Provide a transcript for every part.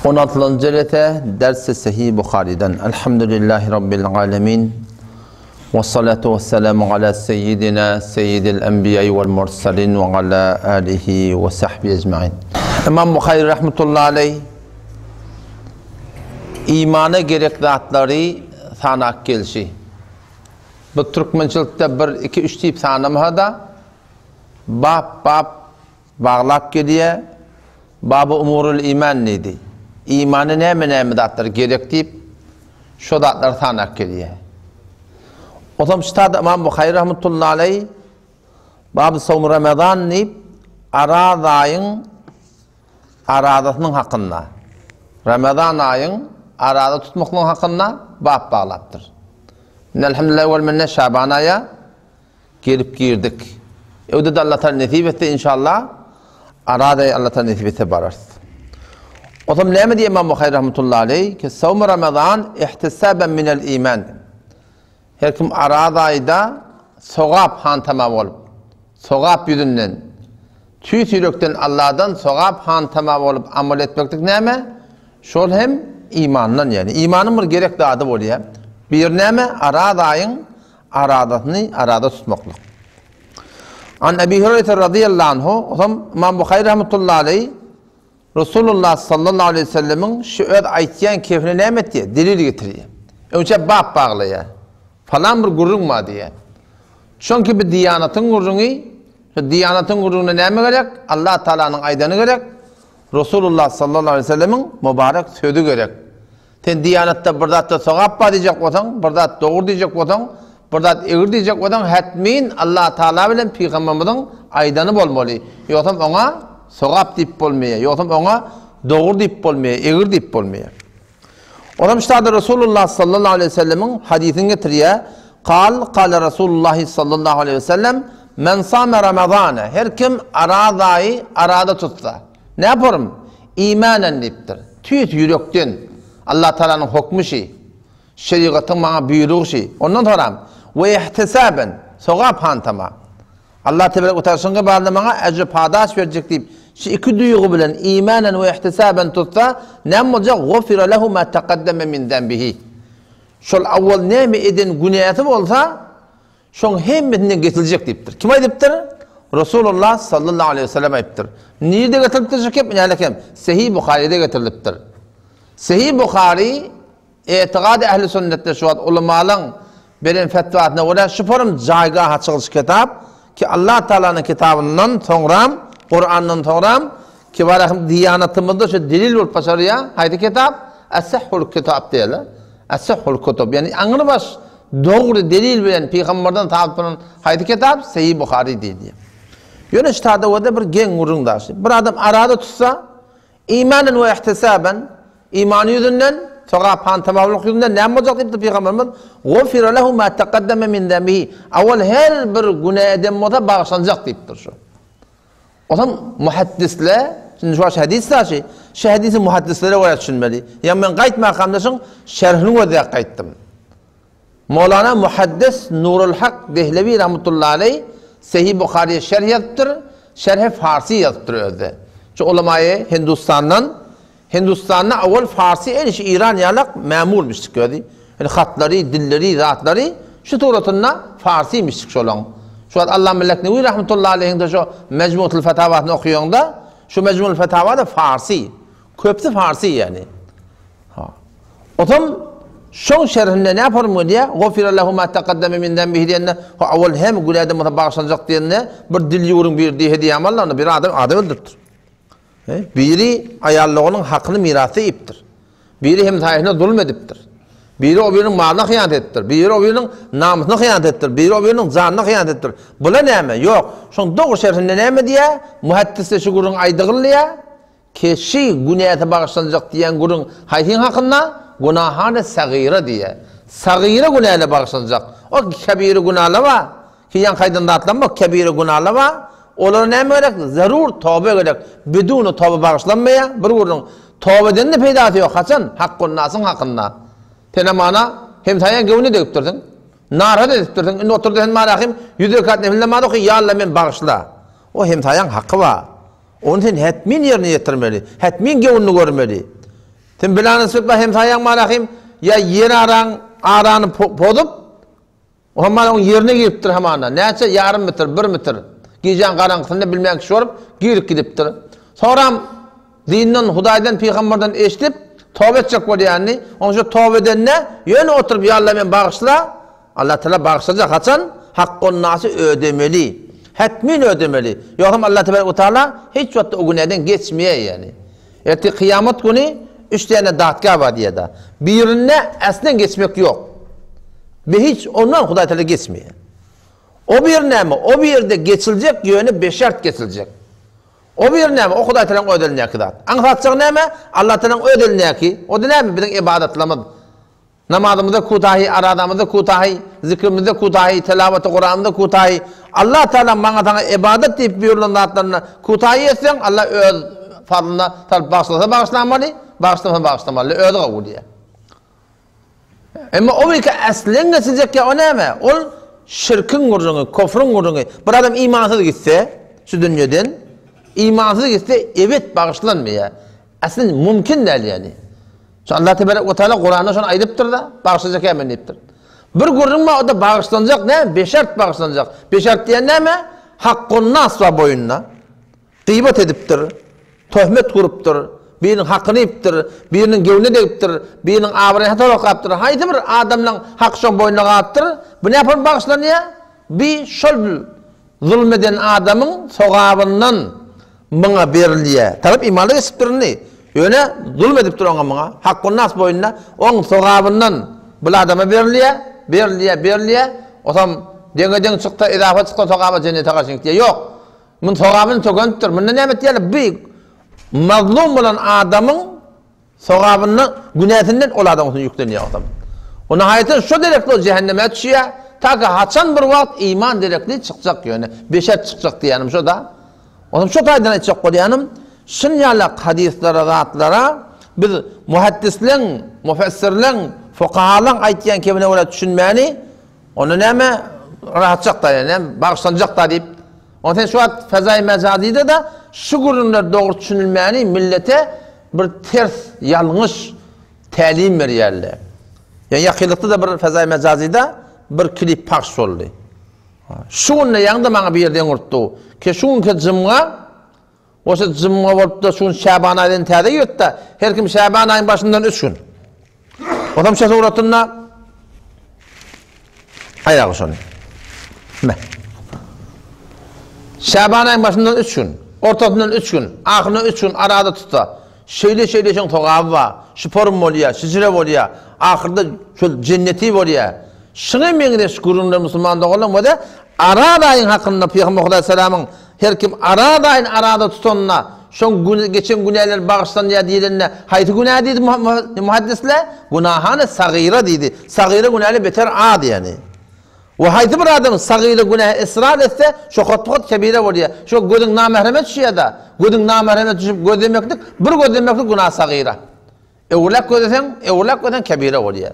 16 jelese ders-i Sahih Buhari'den. Elhamdülillahi Rabbil alemin. Ve salatu ve selamu ala seyyidina seyyidil enbiya vel mursalin ve ala alihi ve sahbihi ecmain. Imam Buhari rahmetullahi aleyh imana gerek zatlary sanap gelşi. Bu türkmençilikde 1, 2, 3 diýip sanamasa-da bap-bap Baglap gelýä, Baby umurul iman diýdi. Imana näme-näme zatlar gerek diýip, şo zatlary sanap gelýä. Otam ştada Ymam Buhary rahmetullahi aleý Baby sowm Ramazan diýip, Araz aýyň arazasynyň hakynda, Ramazan aýyň araza tutmaklygyň hakynda bap baglapdyr. Indi elhamdülillah wel minne Şaban aýa Gelip girdik. Öwde-de Allah Taala nesip etse inşallah Arada Allah Taala nesip etse bararys. Otam näme diýýär Imam Buhary rahmetullahi aleý ki sawm Ramazan ihtisaban minel iman. Her kim Araz aýda sogap hantama bolup, sogap ýüzünden tüýs ýürekden Allahdan sogap hantama bolup amal etmeklik näme? Şol hem imandan ýagny imanyň bir gerek zady bolýar. Bir näme? Araz aýyň Aradasyny arada tutmaklyk. An Ebi Hüreýre razyýallahu anhu, otam Ymam Buhary rahmetullahi aleý Resulullah sallallahu aleýhi we sellemiň şu öz aýtýan kefini näme etýär? Delil getirýär. Öňçe bap baglaýar. Falan bir gürrüň bar diýýär. Çünki bu diýanatyň gürrüňi, şu diýanatyň gürrüňine näme gerek? Allah Taalanyň aýdany gerek. Resulullah sallallahu aleýhi we sellemiň mübarek sözi gerek. Sen diýanatda bir zatda sogap bar diýjek bolsaň, bir zat dogry diýjek bolsaň, bir zat egri diýjek bolsaň, hetmin Allah Taala bilen pygamberimiziň aýdany bolmaly. Ýogsam oňa sogap diýip bolmaýar, ýogsam oňa dogry diýip bolmaýar, egri diýip bolmaýar. Olam ştada Resulullah sallallahu aleýhi we sellemiň hadysyny getirýär. Kal, kale Resulullah sallallahu aleýhi we sellem, Men same Ramazana, her kim Araz aýy arada tutsa. Näporym? Imanen diýipdir. Tüýs ýürekden. Allah Tagalanyň hokmy şi. Şerigatyň maňa buýrugy şi. Ondan soram, we ihtisaben, sogap hantama. Allah tebarek we taala şuň gabalynda maňa ejr padaş berjek diýip, şi iki duýgy bilen imanen we ihtisaben tutsa, näme boljak? Gufira lehu ma taqaddama min zenbihi. Şol awwal näme eden günäsi bolsa, Şoň hemmesinden getiljek diýipdir. Kim aýdypdyr? Resulullah sallallahu aleýhi we sellem aýdypdyr. Nirde getirilipdir şu gep? Ine hem Sahih Buharyda getirilipdir. Sahih Buhary etiqady ehli sünnetde şu wagt ulamalaryň beren fetwasyna görä şu forum jaýgaha çykyş kitap ki Allah Taalanyň kitabyndan soňram Kurandan soňram ki barahym diýanatymyzda şu delil bolup başarýar. Haýsy kitap? Es-Sahhul kitap diýilýär. Es-Sahhul kutub ýagny aňrybaş Dogry delil bilen pygamberden sabyt bolan haýsy kitap? Sahih Buhary diýilýär. Ýöne ştada bir geň gürrüň daşy. Bir adam arada tutsa, imanen we ihtisaben, imany ýüzünden, sogap hantamalyk ýüzünden näme boljak diýipdir pygamberimiz? Gufira lehu ma taqaddama min zambihi. Awal her bir günä eden bolsa bagyşlanjak diýipdir şu. Otam muhaddisler, şimdi şu hadis daşy, şu hadisi muhaddislere görä düşünmeli. Ýa men gaýtmakam da şuň şerhini gözläp gaýtdym. Mowlana muhaddis Nurul Hak Dehlewi rahmetullahi aleý Sahih Buhariýe şerh ýazypdyr, şerhi farsy ýazypdyr özde. Şu ulamaýy Hindustandan Hindustanda owal farsy el işi Iran ýalak mämulmyşdyk özi. Ýöne hatlary, dilleri, zatlary şu suratynda farsymişdik şolaň. Şu wagt Allama Leknewi rahmetullahi aleýhiň-de şo Mejmutul Fetawasyny okaýaňda, şu Mejmul Fetawa-da farsy. Köpüsi farsy ýagny. Ha. Otam şoň şerhinde näme form gelýär? Gofira lehu ma taqaddama min zenbihi diýende, ho awal hem günäden bolsa bagyşlanjak diýende bir dil ýüwrüň bir diýhe diýýän bir adam adam öldüripdir. Biri aýal doganyň hakyny mirasda iýipdir. Biri hemsaýasyna zulum edipdir. Biri o biriniň malyna hyýanat edipdir. Biri o biriniň namysyna hyýanat edipdir. Biri o biriniň janyna hyýanat edipdir. Bula näme? Ýok. Şoň dogry şerhinde näme diýýär? Muhaddisde şu gürrüň aýdygylýar. Keşi günäsi bagyşlanjak diýen gürrüň haýsyň hakynda? Günahane sagyra diýýär. Sagyra günäler bagyşlanjak. O kebiri günäler bar. Ki ýaňky aýdan zatlarym bar, kebire günahlar bar. Olara näme gerek? Zerur toba gerek. Biduni toba bagyşlanmaýar. Bir gürrüň. Toba edende peýdasy ýok. Haçan? Hakkunnasyň hakynda. Sen hamana hemsaýaň göwnüne degipdirsiň. Narahat edipdirsiň. Indi otur-da sen marahym ýüz rekat nefil namaz oky, ýa Alla meni bagyşla. O hemsaýaň haky bar. Ony sen hetmin ýerine ýetirmeli. Hetmin göwnüni görmeli. Sen bilanysbet bar hemsaýaň bar ahim, ýa ýer araň arany pozup, o hamana oň ýerine giripdir hamana. Näçe ýarym metr, bir metr. Gijäň garaňkysynda bilmeýän kişi bolup girip gidipdir. Soňram dinden, Hudaýdan, pygamberden eşidip, toba etjek bolýandy. Oň şu toba edende ýöne oturyp, ýa Alla meni bagyşla, Allah Teala bagyşlajak haçan? Hakkonnasy ödemeli. Hetmin ödemeli. Ýogsam Allah Tebarek we Teala hiç wagtda o günäden geçmeýär ýani. Ertir kyýamat güni üç däne datgah bar diýýär-de. Birinde äslen geçmek ýok. Be hiç ondan Hudaý Teala geçmeýär. O bir näme? O birde geçiljek ýöne beşert geçiljek. O bir näme? O Hudaý Tealanyň öz elindäki zat. Aňsatjagy näme? Allah Tealanyň öz elindäki. O-da näme? Biziň ybadatlarymyz. Namazymyzda kutahy, arazamyzda kutahy, zikrimizde kutahy, telawaty Kuranymyzda kutahy, Allah Tagala maňa saňa ybadat diýip buýrulan zatlarynda kutahy etseň, Allah öz fazlyna salyp bagyşlasa bagyşlamaly, bagyşlamasa bagyşlamaly, özi kabul edýär. Emma o birki äslen geçijek ýa o näme? Ol şirkiň gürrüňi, kofruň gürrüňi. Bir adam imansyz gitse şu dünýeden, imansyz gitse ebet bagyşlanmaýar. Äslen mümkin däl ýani. Şu Allah tebarek we taala Kuranda şony aýdypdyr-da, bagyşlajak ýa men diýipdir. Bir gürrüň bar, o-da bagyşlanjak näme? Beşert bagyşlanjak. Beşert diýen näme? Hakkun nas bar boýunda. Gybat edipdir, töhmet gurupdyr, biriniň hakyny iýipdir, biriniň göwnüne degipdir, biriniň abraýyny hata okapdyr. Haýsy bir adamlaň haky şoň boýnuna galypdyr? Bu näme bagyşlanýar? Bi şol Zulum eden adamyň sogabyndan muňa berilýär. Tarap imanly geçipdir indi. Ýöne zulum edipdir oňa muňa. Hakkunnas boýunda oň sogabyndan bul adama berilýär, berilýär, berilýär. Osam deňe-deň çyksa, ezafa çyksa sogaba jennete garşy gitýär. Ýok. Mun sogabyny tökenipdir. Munda näme etýärler? Bi mazlum bolan adamyň Sogabyndan, günäsinden ol adamyň üstüne ýüklenýär o zaman. O nahaýatdan şo derekli ol jähenneme düşýär. Ta ki haçan bir wagt iman derekli çykjak ýöne, beşer çykjak diýýänim şo-da. Onsoň şo taýdan aýtjak bolýanym, şun ýalak hadyslara, zatlara biz muhaddisleň, mufessirleň, fukahalaň aýtýan kebine görä düşünmäni, onda näme rahatjak-da, ýa näme bagyşlanjak-da diýip, onda sen şu wagt fezaýy mejazyda-da şu gürrüňler dogry düşünilmäni millete Bir ters, ýalňyş tälim berýärler. Ýa ýakynlykda-da bir Fezaý Mejazyda bir klip pahş boldy. Şu günde ýaňda maňa bir ýerde öňürtdi. Ke şu günki jymga oşa jymga bolupdy, şu gün Şaban aýdan täze giripdi. Her kim Şaban aýyň başyndan 3 gün. Otam şo suratynda Aýragy şony. Me. Şaban aýyň başyndan 3 gün, ortasyndan 3 gün, ahyryndan 3 gün arada tutsa, şeýle şeýle şoň sogaby bar. Şu forum bolýar, şijire bolýar, ahyrda şol jenneti bolýar. Şuňa meňzeş gürrüňler musulman doganlar bolýar. Araz aýyň hakynda Pygamber Hudaý salamyň Her kim Araz aýyny araza tutanda, şoň güni geçen günäleri bagyşlanýar diýlende, haýsy günä diýdi muhaddisler? Günahany sagyra diýdi. Sagyra günäli beter az ýagny. We haýsy bir adam sagyra günähe israr etse, şo hotba-hot kebire bolýar. Şo gözüň namähreme düşýär-de. Gözüň namähreme düşüp gözlemeklik, bir gözlemeklik günah sagyra. Öwürläp gözleseň, öwürläp gözleseň kebire bolýar.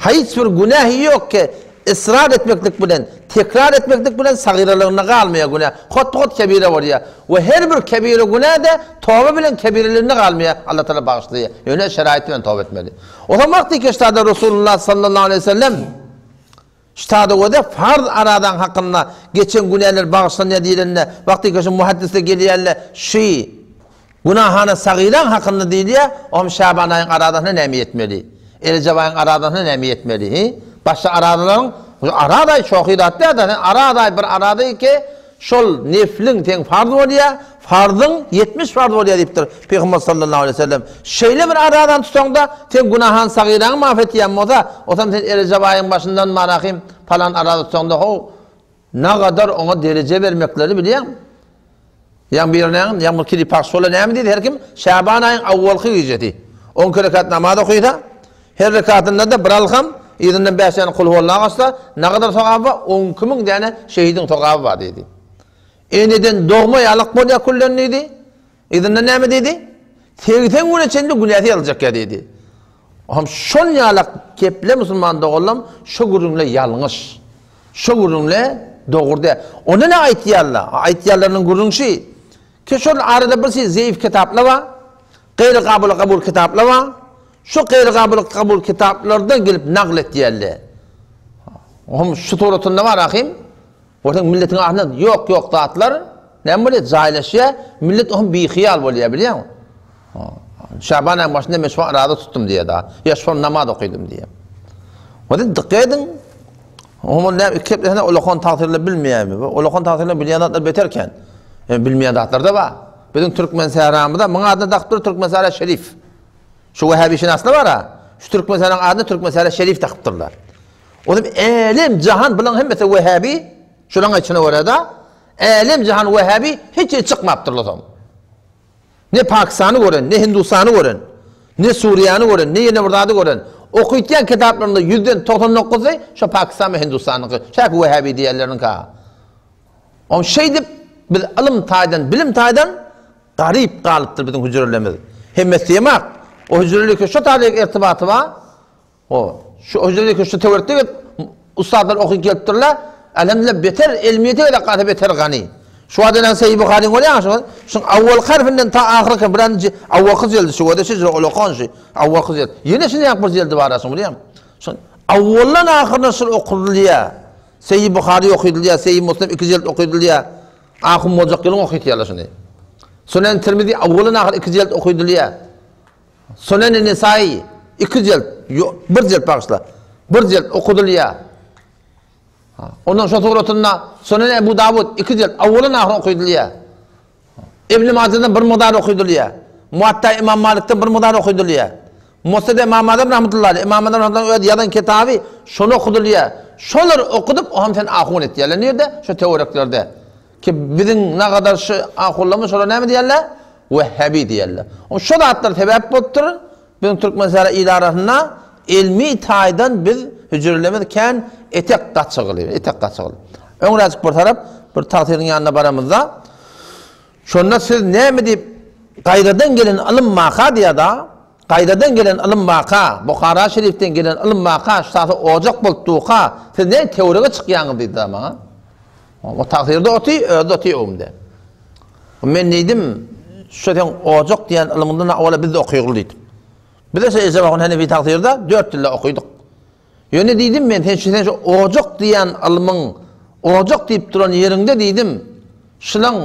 Hiç bir günähi ýok ki, ysrar etmeklik bilen, tekrar etmeklik bilen sagyralygynda galmaýar günä. Hot-hot kebire bolýar. We her bir kebire günä-de toba bilen kebireliginde galmaýar. Allah Taala bagyşlaýar. Ýöne şeraýt bilen toba etmeli. O zaman wagty keşdada Resulullah sallallahu aleýhi we sellem Ştada göze farz arazaň hakynda geçen günäler bagyşlanýar diýlende, wagty şu muhaddisler gelýärler, şy günahana sagyraň hakynda diýilýär, ohm Şaban aýyň arazasyna näme ýetmeli? Erejep aýyň arazasyna näme ýetmeli? Hi? Başga arazalaryň araz aý çohy zat däl-de, araz aý bir araza ki, Şol nefliň teň farz bolýar, farzyň 70 farz bolýar diýipdir Pygamber sallallahu aleýhi we sellem. Şeýle bir arazany tutaňda, sen günahan sagyraňy maaf etýän bolsa, osam sen Erejep aýyň başyndan marahym palan araza tutaňda how nagadar oňa dereje bermekleri bilýäňmi? Ýaň birine ýaň bir kili pahş bola näme diýdi her kim Şaban aýyň awwalky gijesi 12 rekat namaz okysa Her rekatynda-da bir alham, yzyndan bäş däne kulhuallah goşsa, nagadar sogaby bar, on iki müň däne şehidiň sogaby bar diýdi. Eneden dogma ýalak bolýar küllen diýdi. Yzyndan näme diýdi? 80 güne çenli günäsi ýazyljak diýdi. Hem şol ýalak keple musulman doganlam şo gürrüňle ýalňyş. Şo gürrüňle dogry däl. Onda ne aýtýarlar? Aýtýarlarynyň gürrüňşi. Ki şol arada bir şey zeýif kitaplar bar. Gaýry gabyl kabul kitaplar bar. Şu gaýry gabyl kabul kitaplardan gelip nagl etýärler. Ohm şu suratynda bar ahim. Görseň milletiň arasynda ýok-ýok zatlar näme bolýar? Jaýlaşýar. Millet ohm bihyýal bolýar, bilýäňmi? Şaban aýyň başynda men şu araza tutdum diýýär da. Ýa şol namaz okydym diýýär. Wada dikkat ediň. Ohm näme iki hepdesinde ulakan tagsyrlar bilmeýärmi? Ulakan tagsyrlar bilýän zatlar beter kän. Ýa bilmeýän zatlar-da bar. Biziň türkmen sähramyzda muň adyny dakypdyr Türkmen sähra Şerif. Şu Wahhabişynaslar bar-a, şu türkmen sähranyň adyny Türkmen sähra Şerif dakypdyrlar. Onuň älem jahan bulaň hemmesi Wahhabi, şolaň aýtşyna görä-de, älem jahan Wahhabi hiç ýeri çykmapdyrlar soň. Ne Pakistany gören, ne Hindustany gören, ne Suriýany gören, ne ýene bir zady gören. Okytýan kitaplarynda ýüzden 99-y şo Pakistan we Hindustanyňky, şäki Wahhabi diýýänleriniňki. Oň şeýdip biz ylym taýdan, bilim taýdan garyp galypdyr biziň hüjrelerimiz. Hemmesi diýemak, o hüjrelerki şo taýda irtibaty bar. O şu hüjrelerki şu töwerekde gelip ustadlar okyp gelipdirler. Elhamdülillah beter elmiýete gerek galsa beter gany. Şu wagt enen Seýid Buharyň bolýar şu. Şuň awwalky harfinden ta ahyrky birinji awwalky jeldi şu wada şeýle olakan şu awwalky jeld. Ýene şuny ýak bir jeldi bar şuň bilýäň. Şuň awwaldan ahyryna şul okulýar. Seýi Buhary okydylýar, Seýi Muslim iki jelt okydylýar. Ahun boljak ýylyň okytýarlar şuny. Sunen Tirmizi awwalyn ahyr iki jelt okydylýar. Sunen Nesai iki jelt, bir jelt bagyşla. Bir jelt okudylýar. Ondan şo suratynda Sunen Ebu Dawud iki jelt awwalyn ahyr okydylýar. Ibn Majadan bir mukdar okadylýar. Muwatta Imam Malikden bir mukdar okadylýar. Musned Imam Azam rahmetullahi aleyh, Imam Azam rahmetullahi öz ýazan kitaby şony okadylýar. Şolar okadyp, o hem sen ahun etýärler. Nirde? Şu töwereklerde. Ki biziň nagadar şu ahunlarymyz şolar näme diýerler? Wehhabi diýerler. O şu zatlar sebäp bolupdyr. Biziň Türkmenistana il arasynda ilmi taýdan biz hüjrelerimiz kän etek gaçygyly, etek gaçygyly. Öňräjik bir tarap bir tagsyryň ýanyna baramyzda şonda siz näme diýip gaýradan gelen ylym maka diýada, gaýradan gelen ylym maka, Buhara şerifden gelen ylym maka, şu tasy ojak bolup duka, siz ne töwerege çykýaňyz diýdi maňa. O tagsyrda oty, özde oty öňümde. Men diýdim, şu sen ojak diýen ylmyňdan awala biz de okygyl diýdim. Biz de şu Eje Bahun Henefi tagsyrda dört dilde okydyk. Ýöne diýdim men sen şu sen şu ojak diýen ylmyň ojak diýip duran ýeriňde diýdim. Şulaň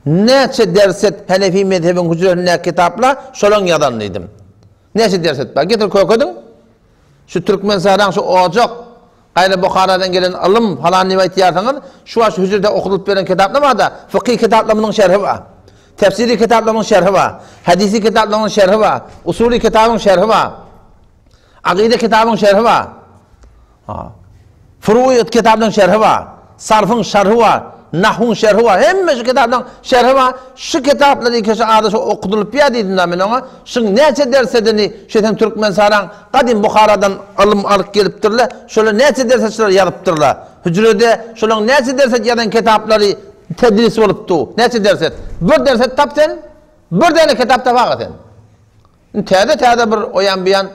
näçe derset Henefi mezhebiň hüjresindäki kitapla şolaň ýazan diýdim. Näçe derset bar? Getir kökediň. Şu Türkmenistanyň şu ojak, gaýra Buharadan gelen ylym falan diýip aýtýarsyňyz, şu wagt şu hüjrede okudylyp beren kitaplar bar-da, fykyh kitaplamynyň şerhi bar. Tefsiri kitaplamynyň şerhi bar. Hadisi kitaplamynyň şerhi bar. Usuly kitabyň şerhi bar. Akyda kitabyň şerhi bar. Ha. Furuýat kitabynyň şerhi bar. Sarfyň şerhi bar. Nahwyň şerhi bar. Hemme şu kitaplaryň şerhi bar. Şu kitaplary keşe ady şu okudylyp ýa diýdim da men oňa. Şuň näçe dersedini şu sen Türkmenistanyň gadym Buharadan ylym alyp gelipdirler. Şolar näçe dersetçiler ýazypdyrlar. Hüjrede şolaryň näçe derset ýazan kitaplary tedris bolupdy. Näçe derset? Bir derset tap sen. Bir däne kitap tapaga sen. Täze-täze bir oýan buýan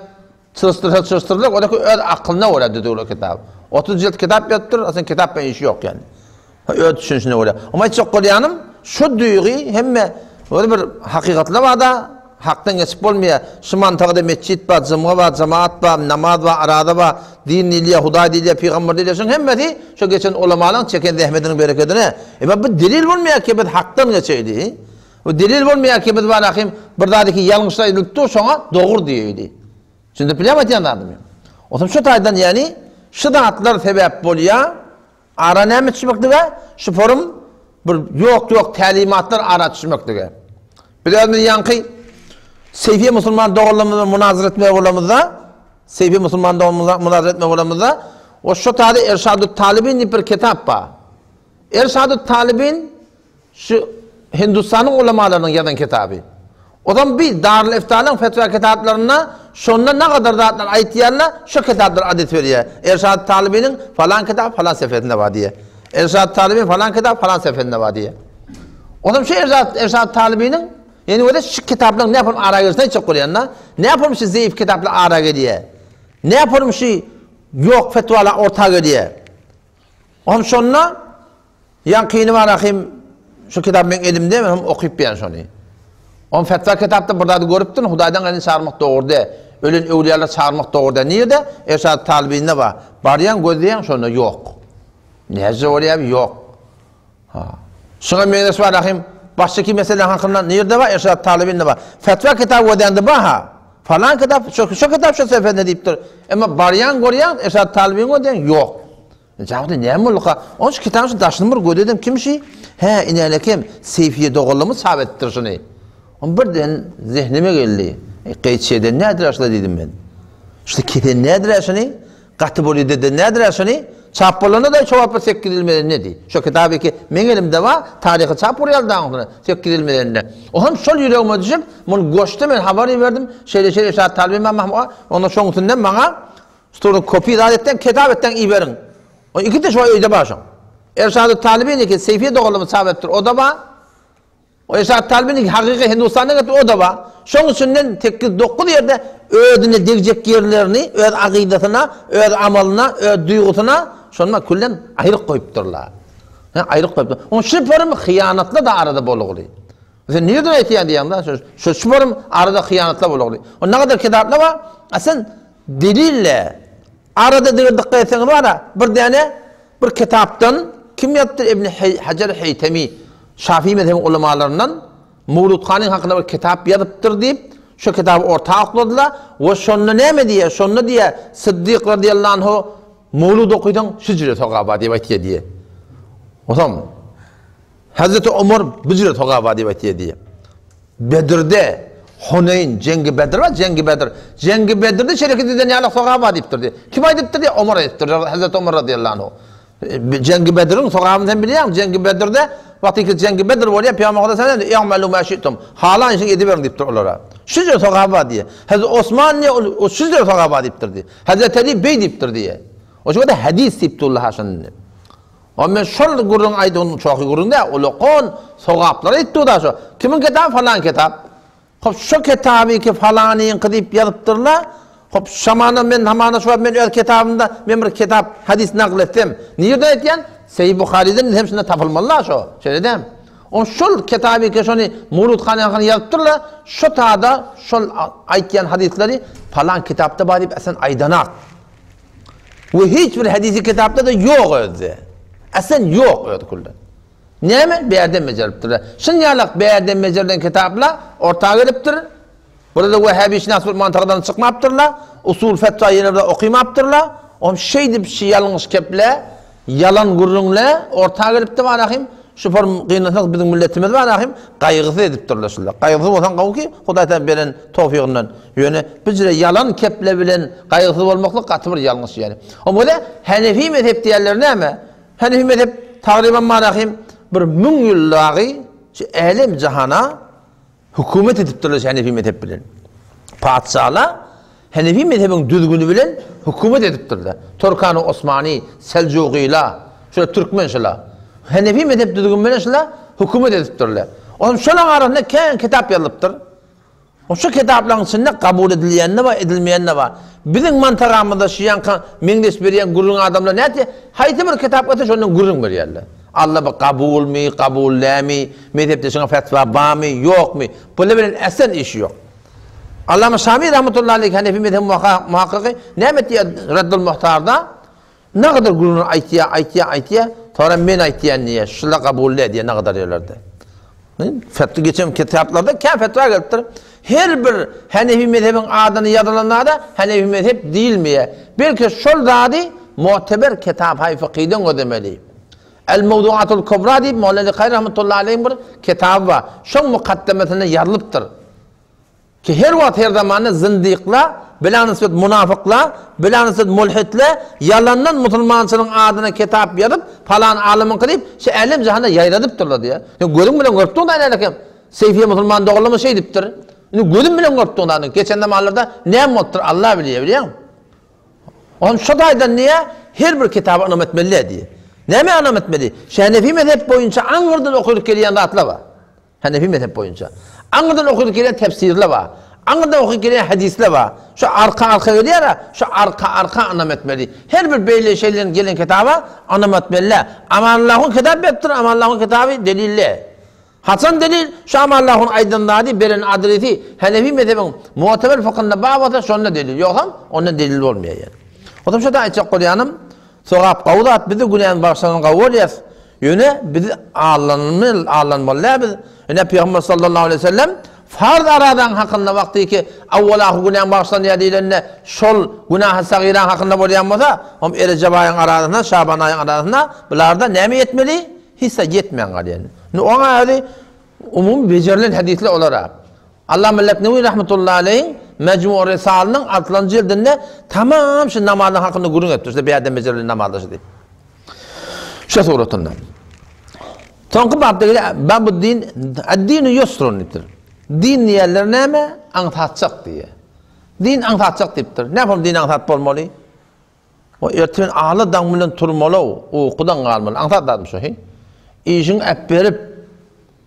Çyryşdyrsa çyryşdyrjak, o-da öz akylyna görä düzüwli kitap. 30 jilt kitap ýazypdyr, aslynda kitap bilen işi ýok ýaly. Öz düşünişine görä. Oňa aýtjak bolýanym, şu duýgy hemme özi bir hakykatlar bar-da, hakdan geçip bolmaýar. Şu mantagada metjit bar, jymga bar, jemaat bar, namaz bar, araza bar, din diýilýär, Hudaý diýilýär, pygamber diýilýär. Şunuň hemmesi şu geçen ulamalaryň çeken zähmetiniň berekedine. Emma bu delil bolmaýar ki, biz hakdan geçeýli. Bu delil bolmaýar ki, biz barahym bir zady ki ýalňyşlar edilip dur, şoňa dogry diýeýli. Düşündirip bilýärmi aýtýan zadymy? Otam şu taýdan ýani şu zatlar sebäp bolýar, ara näme düşmeklige? Şu forum bir ýok-ýok tälimatlar ara düşmeklige. Biz özümiz ýaňky Seyfi musulman doganlarymyz bilen munazara etmeli bolamyzda, Seyfi musulman doganlarymyz munazara etmeli bolamyzda, o şu taýda Erşadut Talibin diýip bir kitap bar. Erşadut Talibin Şu Hindustanyň ulamalarynyň ýazan kitaby. Ozam bi Darul Iftalaň fetwa kitaplarynda şonda nagadar zatlar aýtýarlar, şo kitaplar adres berýär. Erşad Talybynyň falan kitaby falan sefesinde bar diýýär. Erşad Talybyň falan kitaby falan sefesinde bar diýýär. Ozam şu Erşad Erşad Talybynyň ýene weli şu kitaplaryň näpol ara gelişini aýtjak bolýan-da. Näpol şu zeýif kitaplar ara gelýär. Näpol şu ýok fetwalar orta gelýär. Ozam şonda Ýaňkyny bar ahym şu kitap meň elimde men hem okyp berýän şony. On fetwa kitapda bir zady görüpdirin, Hudaýdan geleni çagyrmak dogry däl. Ölen öwlüýalary çagyrmak dogry däl. Nirde? Erşad Talybynda bar. Barýaň, gözleýäň, şonda ýok. Näce bolýar, ýok. Ha. Şuňa meňzeş bar ahim. Başdaky mesele hakynda nirde bar? Erşad Talybynda bar. Fetwa kitaby gözleýäňde bar ha. Falan kitap, şu, şu kitap şu seferde diýipdir. Emma barýaň, görýäň, Erşad Talybyny gözleýäň, ýok. Jawdy näme bolduka? Onuň şu kitabyň şu daşyny bir gözledim. Kim şi? Hä, inälekem Seýfiýe doganlygymyz çap edipdir şuny. On birden zehnime geldi. E, Gaýçy eden nädir şula diýdim men. Şuny kesen nädir şuny? Gaty bolýa deden nädir şuny? Çap bolanda da çowap bir 8 ýyl meden nedi? Şu kitaby ki meň elimde bar, taryhy çap urýar daňyna 8 ýyl medende. O hem şol ýüregime düşüp, muny goşdy men habar berdim. Şeýle şeýle şat talybym Mahmud, onda şoň üstünden maňa Stoluň kopiý zat etseň, kitap etseň iberiň. O ikisi şo öýde bar şoň. Erşady Talybiniki Seýfi doganlygymyz çap edipdir, o-da bar. O Erşady Talybiniki hakyky Hindistandan gelipdir, o-da bar. Şoň içinden sekiz-dokuz ýerde özüne degjek ýerlerini, öz akydasyna, öz amalyna, öz duýgusyna şonda küllen aýryk goýupdyrlar. Hä, aýryk goýupdyr. Oň şiperim hyýanatly-da arada bolugly. Sen nireden aýtýaň diýýäň-de, şu şu şiperim arada hyýanatly bolugly. O nägadar kitaplar bar, a sen Delille arada diňe dykgat etseňiz bara bir däne bir kitapdan kim ýazypdyr Ibn Hajar Heýtemi Şafii mezhebiň ulamalaryndan Mawlud hanyň hakynda bir kitap ýazypdyr diýip şo kitaby orta okladylar we şonda näme diýýär şonda diýýär Siddik radyýallahu anhu Mawlud okysaň şu jüre sogap bar diýip aýtýar diýýär. Otam Hazreti Omar bu jüre sogap bar diýip aýtýar diýýär. Bedirde, Huneýn, Jeňgi Bedir bar, Jeňgi Bedir. Jeňgi Bedirde şereket eden ýaly sogap bar diýipdir diýip. Kim aýdypdyr diýip, Omar aýdypdyr, Hazreti Omar razyýallahu anhu. Jeňgi Bediriň sogabyny sen bilýäňmi? Jeňgi Bedirde, wagty ki Jeňgi Bedir bolýar, Pygamber sallallahu aleyhi ve sellem "I'malu ma şi'tum." Halan işiňi ediberiň diýipdir olara. Şu ýerde sogap bar diýip. Hazreti Osman diýip, ol şu ýerde sogap bar diýipdir diýip. Hazreti Ali beý diýipdir diýip. O şurada hadis diýipdir Allah haşan. O men şol gürrüň aýdygym çoky gürrüň däl, ulakan sogaplary aýtdy da şo. Kimiň kitaby falan kitap. Hop şo kitaby ki falanyňky diýip ýazypdyrlar. Hop şamana men hamana şu men öz kitabymda men bir kitap hadis nakl etsem. Nirden aýtýan? Seýi Buharydan hem şunda tapylmaly da şo. Şeýle dämi? On şol kitaby ki şony Murut hanyňkyny ýazypdyrlar. Şo tada şol aýtýan hadislary falan kitapda bar diýip sen aýdanak. We hiç bir hadisi kitapda-da ýok özde. Aslen ýok öz külden. Näme? Bärden bejeripdirler. Şun ýalak bärden bejerilen kitaplar orta gelipdir. Burada wahhabişnas bir mantykdan çykmapdyrlar. Usul fetwa ýene bir okymapdyrlar. Ohm şeýdip şi ýalňyş keple, ýalan gürrüňle orta gelipdi barahym. Şu form gynansak biziň milletimiz bar ahim gaýgysyz edipdirler şular. Gaýgysyz bolsaň gowy ki Hudaý taala beren towfygyndan. Ýöne bijire ýalan keple bilen gaýgysyz bolmaklyk gaty bir ýalňyş ýaly. O bolýa Hanefi mezhep diýerler näme? Hanefi mezhep tagryban bar ahim bir 1000 ýyl dagy şu älem jahana Hökümet edipdirler şu Hanefi mezhep bilen. Patyşalar Hanefi mezhebiň düzgüni bilen hökümet edipdirler. Turkany Osmany, Seljugylar, şular türkmen şular. Hanefi mezhep düzgüni bilen şular hökümet edipdirler. Onuň şolaryň arasynda kän kitap ýazylypdyr. O şu kitaplaryň içinde kabul edilýäni bar, edilmeýäni bar. Biziň mantagamyzda şu ýanka meňzeş berýän gürrüň adamlar nätýär? Haýsy bir kitap gelse şondan gürrüň berýärler. Alla bu kabulmy, kabul dälmi, mezhepde şuňa fetwa barmy, ýokmy? Bular bilen aslan işi ýok. Allama Şami rahmetullahi aleyh Hanefi mezhebi muhakkyky näme diýýär Reddul Muhtarda? Nagadar gürrüňini aýtýar, aýtýar, aýtýar. Soňra men aýtýan diýýär, şula kabul däl diýýär nagadar ýerlerde. Fetwa geçen kitaplarda kän fetwa gelipdir. Her bir Hanefi mezhebiň adyny ýazylan zada Hanefi mezhep diýilmeýär. Belki şol zady mu'teber kitap-haý fykyhdan gözlemeli. El Mewzuatul Kubra diýip Molla Ali Kary rahmetullahi aleýhiň bir kitaby bar. Şoň mukaddemesinde ýazylypdyr. Ki her wagt her zamanda zindyklar, bilanysbet munafyklar, bilanysbet mulhitler ýalandan musulmançylygyň adyna kitap ýazyp, palan alymyňky diýip, şu älem jahanda ýaýradypdyrlar diýýär. Sen gözüň bilen görüp durň-da älem. Seýfiýe musulman doganlarymyz şeýdipdir. Indi gözüm bilen görüp durň-da geçen zamanlarda näme bolupdyr Allah bilýär, bilýäňmi? Onuň şo taýdan diýýär, her bir kitaba ynam etmeli däl diýýär. Nämä ynam etmeli? Şu Hanefi mezhep boýunça aňyrdan okalyp gelýän zatlar bar. Hanefi mezhep boýunça. Aňyrdan okalyp gelýän tefsirler bar. Aňyrdan okalyp gelýän hadyslar bar. Şu arka-arka gelýär-ä, şu arka-arka ynam etmeli. Her bir beýle şeýle gelen kitaba ynam etmeli däl. Amanullahyň kitap beripdir, Amanullahyň kitaby delilli. Haçan delil? Şu Amanlahuň aýdan zady, beren adresi Hanefi mezhebiň mu'teber fykynda bar bolsa şonda delil. Ýogsam onda delil bolmaýar ýani. Otam şo-da aýtjak bolýanym, sogap gowy zat, biz-de günäni bagyşlandan gowy bolýas. Ýöne biz aldanylmaly, aldanmaly däl biz. Ine Pygamber sallallahu aleýhi we sellem farz arazaň hakynda wagtyky awwalaky günäň bagyşlanýar diýlende şol günahy sagyraň hakynda bolýan bolsa, hom Erejep aýyň arazasynda, Şaban aýyň arazasynda bularda näme ýetmeli? Hiç zat ýetmän galýar. Indi oňa özi umumy bejerilen hadyslar olara. Allama Leknewi rahmetullahi aleýhiň Mejmu Risalynyň altynjy jildinde tamam şu namazyň hakynda gürrüň etdi. Şu bäden bejerilen namazlar şu diýip. Şu suratynda. Soňky bapda gelýär, Babu din, ad-dinu ýusrun diýipdir. Din diýenler näme? Aňsatjak diýýär. Din aňsatjak diýipdir. Näme din aňsat bolmaly? O ertir ala daň bilen turmaly-ow, ukudan galmaly. Aňsat zatmy şo, he? Işiňi äpberip,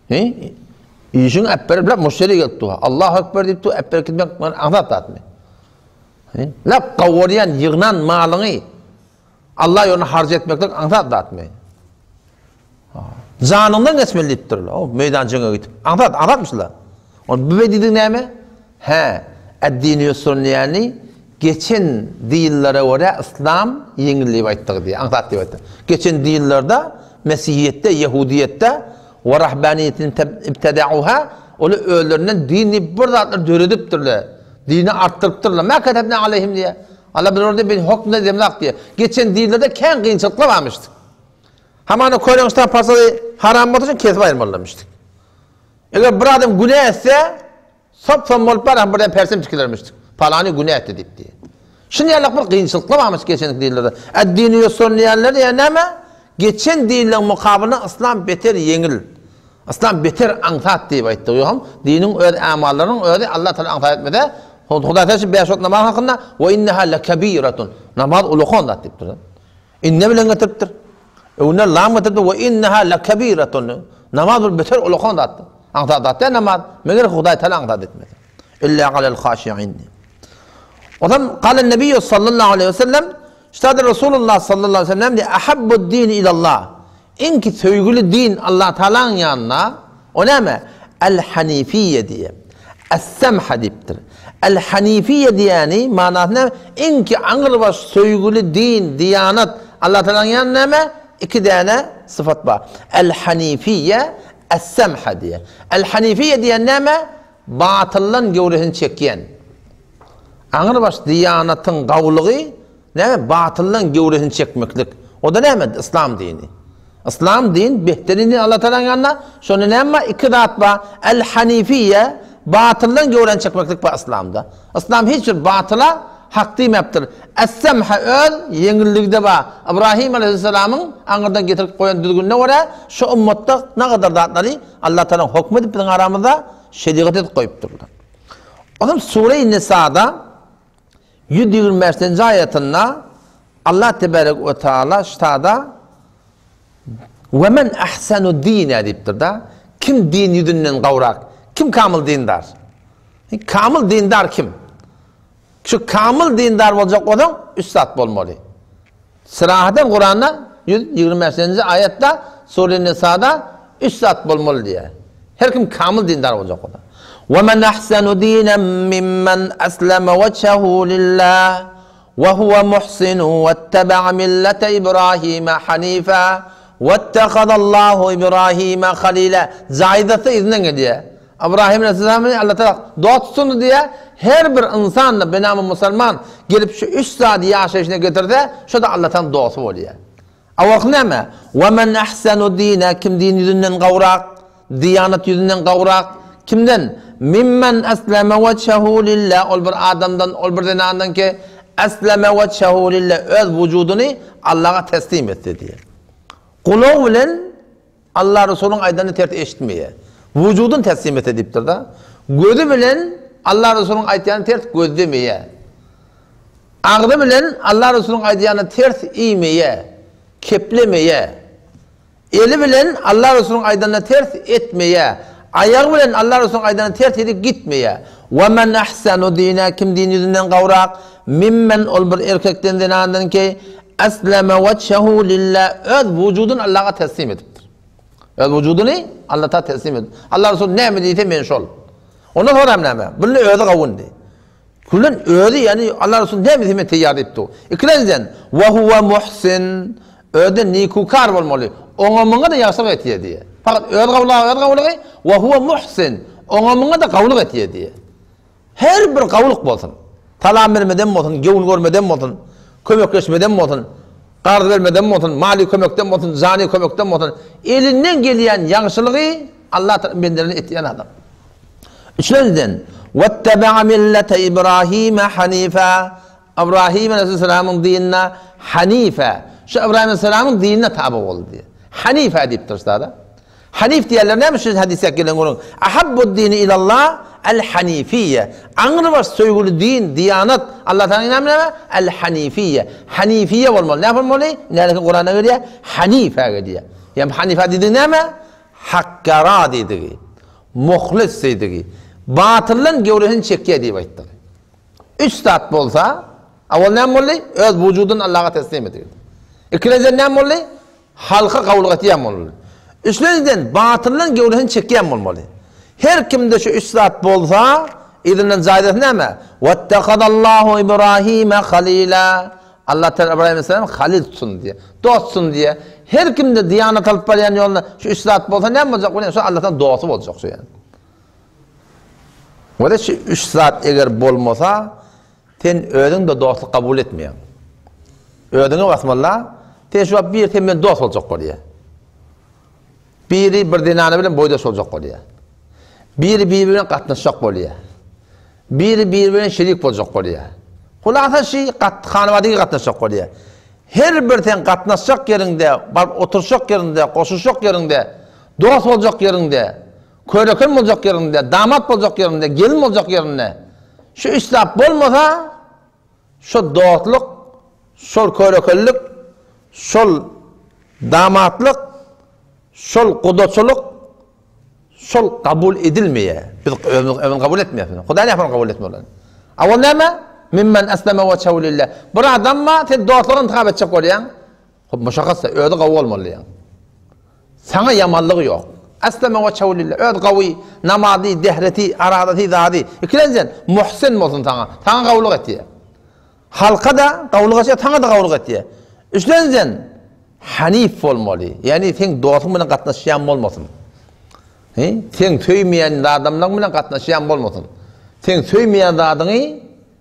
he? Işiňi äpberip, lap müşderi gelip dur. Allahu Ekber diýip dur, äpberip gitmek aňsat zatmy? He? Lap gowurýan, ýygnan malyňy Allah ýolunda harç etmeklik aňsat zatmy? Janyňdan geçmeli diýipdirler. O meýdan jeňe gidip. Aňsat, aňsatmy şular? Ol bu diýdiň näme? Hä, ad-dinu ýusrun diýýäni geçen dinlere görä yslam ýeňil diýip aýtdygy diýýär, aňsat diýip aýtdy. Geçen dinlerde mesihiýetde, ýehudiýetde we rahbaniýetin ibtedauha olar özlerinden din diýip bir zatlar döredipdirler. Dini artdyrypdyrlar. Ma ketebna aleýhim diýýär. Allah biz orada bir hokmda demzak diýýär. Geçen dinlerde kän kynçylyklar barmyşdyk. Hamana köneň ştab parçasy haram bolsa şony kesip aýyrmalydyr. Eger bir adam günä etse, sop-som bolup baran birden persem tikilermişdik. Palany günä etdi diýip diýýär. Şuny ýalak bir kynçylyklar barmyş geçen dinlerde. Ad-dinu ýusrun diýenler diýen näme? Geçen dinleň mukabylynda yslam beter ýeňil. Yslam beter aňsat diýip aýtdy. Ýogsam diniň öz amallarynyň özi Allah Taala aňsat etmese, Hudaý Taala şu bäş wagt namaz hakynda we inneha lekebiratun. Namaz ulakan zat diýipdir. Inne bilen getiripdir. Öňüne lam getiripdir. We inneha lekebiratun. Namaz bir beter ulakan zatdyr. Aňsat zat däl namaz. Meger Hudaý Taala aňsat etmese. Illa alel haşiin. Ondan galen Nebiýu sallallahu aleyhi ve sellem Ştadyr Resulullah sallallahu aleyhi ve sellem diýýär, Ahabbud din ilallah. Iň ki söýgüli din Allah Taalanyň ýanynda o näme? El-Hanifiýe diýýär. Es-Semha diýipdir. El-Hanifiýe diýýäni manasy näme? Iň ki aňrybaş söýgüli din, diýanat Allah Taalanyň ýanynda näme? Iki däne syfat bar. El-Hanifiýe, Es-Semha diýýär. El-Hanifiýe diýen näme? Batyldan göwresini çekýän. Aňrybaş diýanatyň gawulygy näme? Batyldan göwresini çekmeklik. O-da näme? Yslam dini. Yslam din behterin din Allah Taalanyň ýanynda. Şonda näme bar? Iki zat bar. El-Hanifiýe, batyldan göwräni çekmeklik bar yslamda. Yslam hiç bir batyla hak diýmäpdir. Es-Semha öz ýeňilligi-de bar. Ybrahym aleýhissalamyň aňyrdan getirip goýan düzgünine görä şu ymmatda nagadar zatlary Allah Taala hokm edip biziň aramyzda şerigat edip goýupdyrlar. Onam Sure-i Nisada 125-nji aýatynda Allah tebarek we taala ştada We men ahsanu dine diýipdir-de. Kim din ýüzünden gowrak? Kim kamyl dindar? Kamyl dindar kim? Şu kamyl dindar boljak bolsaň, üç zat bolmaly. Syrahaten Kuranda 125-nji aýatda Sure Nisada üç zat bolmaly diýýär. Her kim kamyl dindar boljak bolsa. We men ahsanu dinen mimmen aslama wejhehu lillah we huwa muhsinun wettaba'a millete Ibrahime hanifa wettehazallahu Ibrahime halila. Jaýdasy yzyndan gelýär. Ybrahym aleyhissalamy Allah Taala dost tutundy diýýär. Her bir ynsan-da benamy musulman gelip şu üç zady ýaşaýşyna getirse, şo-da Allah Taalaň dosty bolýar. Awalky näme? Ve men ahsanu dina kim din ýüzünden gowrak, diýanat ýüzünden gowrak kimden? Mimmen aslama wejhehu lillah ol bir adamdan, ol bir zenandan ki aslama wejhehu lillah öz wujudyny Allaha teslim etdi diýýär. Gulagy bilen Allah Resulyň aýdanyny ters eşitmeýär. Wujudyny teslim etse diýipdir-de. Gözi bilen Allah Resulyň aýtýanyny ters gözlemeýär. Agzy bilen Allah Resulyň aýdýanyny ters iýmeýär, keplemeýär. Eli bilen Allah Resulyň aýdanyna ters etmeýär. Aýagy bilen Allah Resulyň aýdanyna ters edip gitmeýär. Wa men ahsanu dina kim din ýüzünden gowrak mimmen ol bir erkekden zenandan ki Esleme wejhehu lillah öz wujudyny Allaha teslim edipdir. Öz wujudyny Alla Taala teslim edip. Allah Resul näme diýse men şol. Ondan soram näme? Bunny özi gawundy. Kulen özi ýani Allah Resul näme diýse men teýýar diýip dur. Ikilenjiden we huwa muhsin özi nikukar bolmaly. Oňa muňa da ýagşylyk etýär diýe. Fakat öz gawlagy öz gawlygy we huwa muhsin oňa muňa da gawlyk etýär diýe. Her bir gawulyk bolsun, salam bermeden bolsun, göwün görmeden bolsun, kömekleşmeden bolsun, garz bermeden bolsun, maliý kömekden bolsun, jany kömekden bolsun, elinden gelýän ýagşylygy Allah tarapyn bendelerine etýän adam. Üçünjiden, Wettebe'a millete Ibrahime hanifa, Ybrahim aleyhisselamyň dinine hanifa, şu Ybrahim aleyhisselamyň dinine taby boldy. Hanifa diýipdir ustada. Hanif diýerler näme şu hadysda gelen gürrüň? Ahabbud dini ilallah el hanifiýe. Aňrybaş söýgüli din, diýanat Allah Taala näme näme? El hanifiýe. Hanifiýe bolmaly. Näme bolmaly? Näme Kuranda gelýär? Hanife gelýär. Ýa hanife diýdigi näme? Hakkara diýdigi. Muhlis diýdigi. Batyldan gewresini çekýär diýip aýtdy. Üç zat bolsa, awal näme boldy? Öz wujudyny Allaha teslim edildi. Ikinjiden näme boldy? Halka gawulyk etýän bolmaly. Üçlenjiden, batyldan göwresini çekýän bolmaly. Her kimde şu üç zat bolsa, yzyndan jaýdasy näme? Wettehazallahu Ibrahime halila. Allah Teala Ibrahim aleyhisselam halil tutsun diýe, dost tutsun diýe. Her kimde diýanat alyp barýan ýolunda şu üç zat bolsa näme boljak bolýar? Şu Allahdan dosty boljak şu ýaly. Wada şu üç zat eger bolmasa, Sen özüň-de dostluk kabul etmeýäň. Özüňe basmaly-da. Sen şu wagt biri sen bilen dost boljak bolýar. Biri bir zenana bilen boýdaş boljak bolýar. Biri biri bilen gatnaşjak bolýar. Biri biri bilen şerik boljak bolýar. Hulasa şi gat hanabadigi gatnaşjak bolýar. Her bir sen gatnaşjak ýeriňde, baryp oturşak ýeriňde, goşuşjak ýeriňde, dost boljak ýeriňde, Köreken boljak ýerinde, damat boljak ýerinde, gelin boljak ýerinde şu üç zat bolmasa, şo dostluk, şol körekenlik, şol damatlyk, şol gudaçylyk, şol kabul edilmeýär. Biz özümiz özümiz kabul etmeýäris. Hudaý näme kabul etmeli? A ol näme? Mimmen aslama wajhahu lillah. Bir adam bar, sen dostlugy intihap etjek bolýaň. Hop muşakatsa özi gawy bolmaly diýýän. Saňa ýamanlygy ýok. Aslama weçhehu lillah. Öz gawy, namazy, dehreti, arazasy, zady. Ikilenjiden muhsin bolsun saňa. Saňa gawulyk etýär. Halka-da gawulyk etýär, saňa-da gawulyk etýär. Üçlenjiden hanif bolmaly. Ýagny seň dostuň bilen gatnaşýan bolmasyn. He? Seň söýmeýän adamlaryň bilen gatnaşýan bolmasyn. Seň söýmeýän zadyňy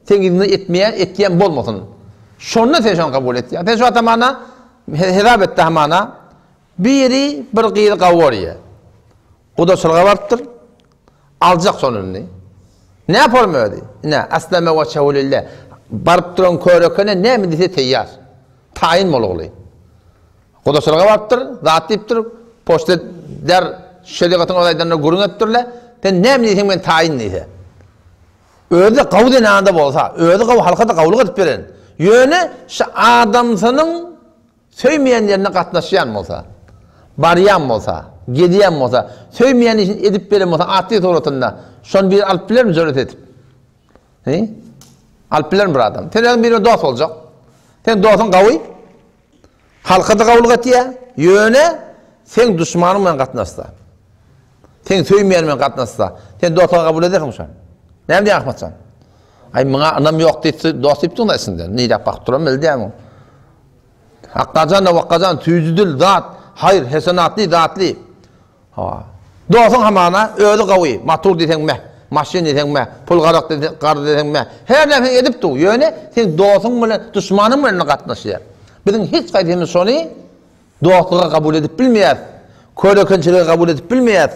Seň yzyňda etmeýän, etýän bolmasyn. Şonda sen şony kabul etýäň. Sen şu wagt hamana hesap etde hamana biri bir gyzy gawy görýär. Gudaçylyga barypdyr. Aljak şony indi. Näme forma özi? Ine, aslama weçhehu lillah. Baryp duran körekene näme diýse teýýar. Taýyn bolugly. Gudaçylyga barypdyr, zat diýipdir, poçta der şerigatyň öz aýdanyna gürrüň edipdirler. Sen näme diýseň men taýyn diýse. Özi gawy zenana-da bolsa, özi gawy halka-da gawulyk edip beren. Ýöne şu adamsynyň söýmeýän ýerine gatnaşýan bolsa, barýan bolsa, gezýän bolsa, söýmeýän işini edip beren bolsa atly suratynda, şony biri alyp bilermi jüret edip? He? Alyp bilermi bir adam? Sen özüň birine dost boljak. Sen dostuň gawy. Halka-da gawulyk etýär, ýöne seň duşmanyň bilen gatnaşsa, seň söýmeýäniň bilen gatnaşsa, sen dostluga kabul edersiň şony. Näme diýýäň Ahmetjan? Aý muňa ynam ýok diýip, dost diýip durň-da içinden. Niräk bakyp duran bildi diýýäň. Hakgajan-da wakgajan süýji dil zat, haýyr, hesenatly, zatly. Hawa. Dostuň hamana özi gawy, matur diýseň meh, maşyn diýseň meh, pul garak diýseň, garz diýseň meh. Her närseni edip dur. Ýöne seň dostuň bilen, duşmanyň bilen gatnaşýar. Biziň hiç haýsymyz şony dostluga kabul edip bilmeýäris. Körekençilige kabul edip bilmeýäris.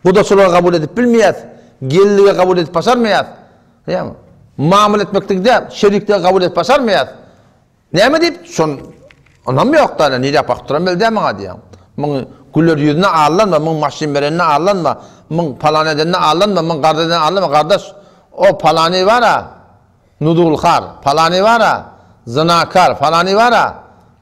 Gudaçylyga kabul edip bilmeýäris. Gelinlige kabul edip başarmaýarys. Ýa mamla etmeklik däl, şeriklige kabul edip başarmaýarys. Näme diýip, şon ynam ýok-da, ine, nirä bakyp duran belli däl maňa diýýäň. Muň güler ýüzüne aldanma, muň maşyn berenine aldanma, muň palan edenine aldanma, muň garz edenine aldanma, gardaş, o palany bar-a, nuzulhar, palany bar-a, zynakar, palany bar-a,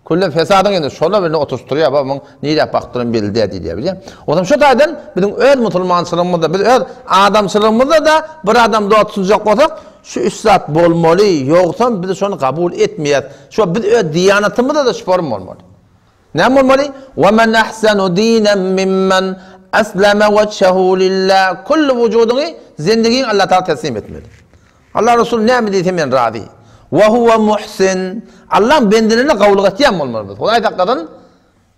külle fesadyň ýerinde şolar bilen oturyşdyrýar, ba, muň nirä bakyp duran belli däl diýilýär, bilýäňmi? Onsoň şu taýdan biziň öz musulmançylygymyzda, biz öz adamçylygymyzda-da bir adam dost tutunjak bolsak, Şu üç zat bolmaly, ýogsam biz şony kabul etmeýäs. Şo biz öz diýanatymyzda-da şu form bolmaly. Näme bolmaly? Ve men ahsanu dinen mimmen aslama wejhehu lillah. Kulli wujudyňy, zendigiňi Allah Taala teslim etmeli. Allah Resul näme diýse men razy. Ve huve muhsin. Allaň bendelerine gowulyk etýän bolmaly biz. Hudaý saklasyn.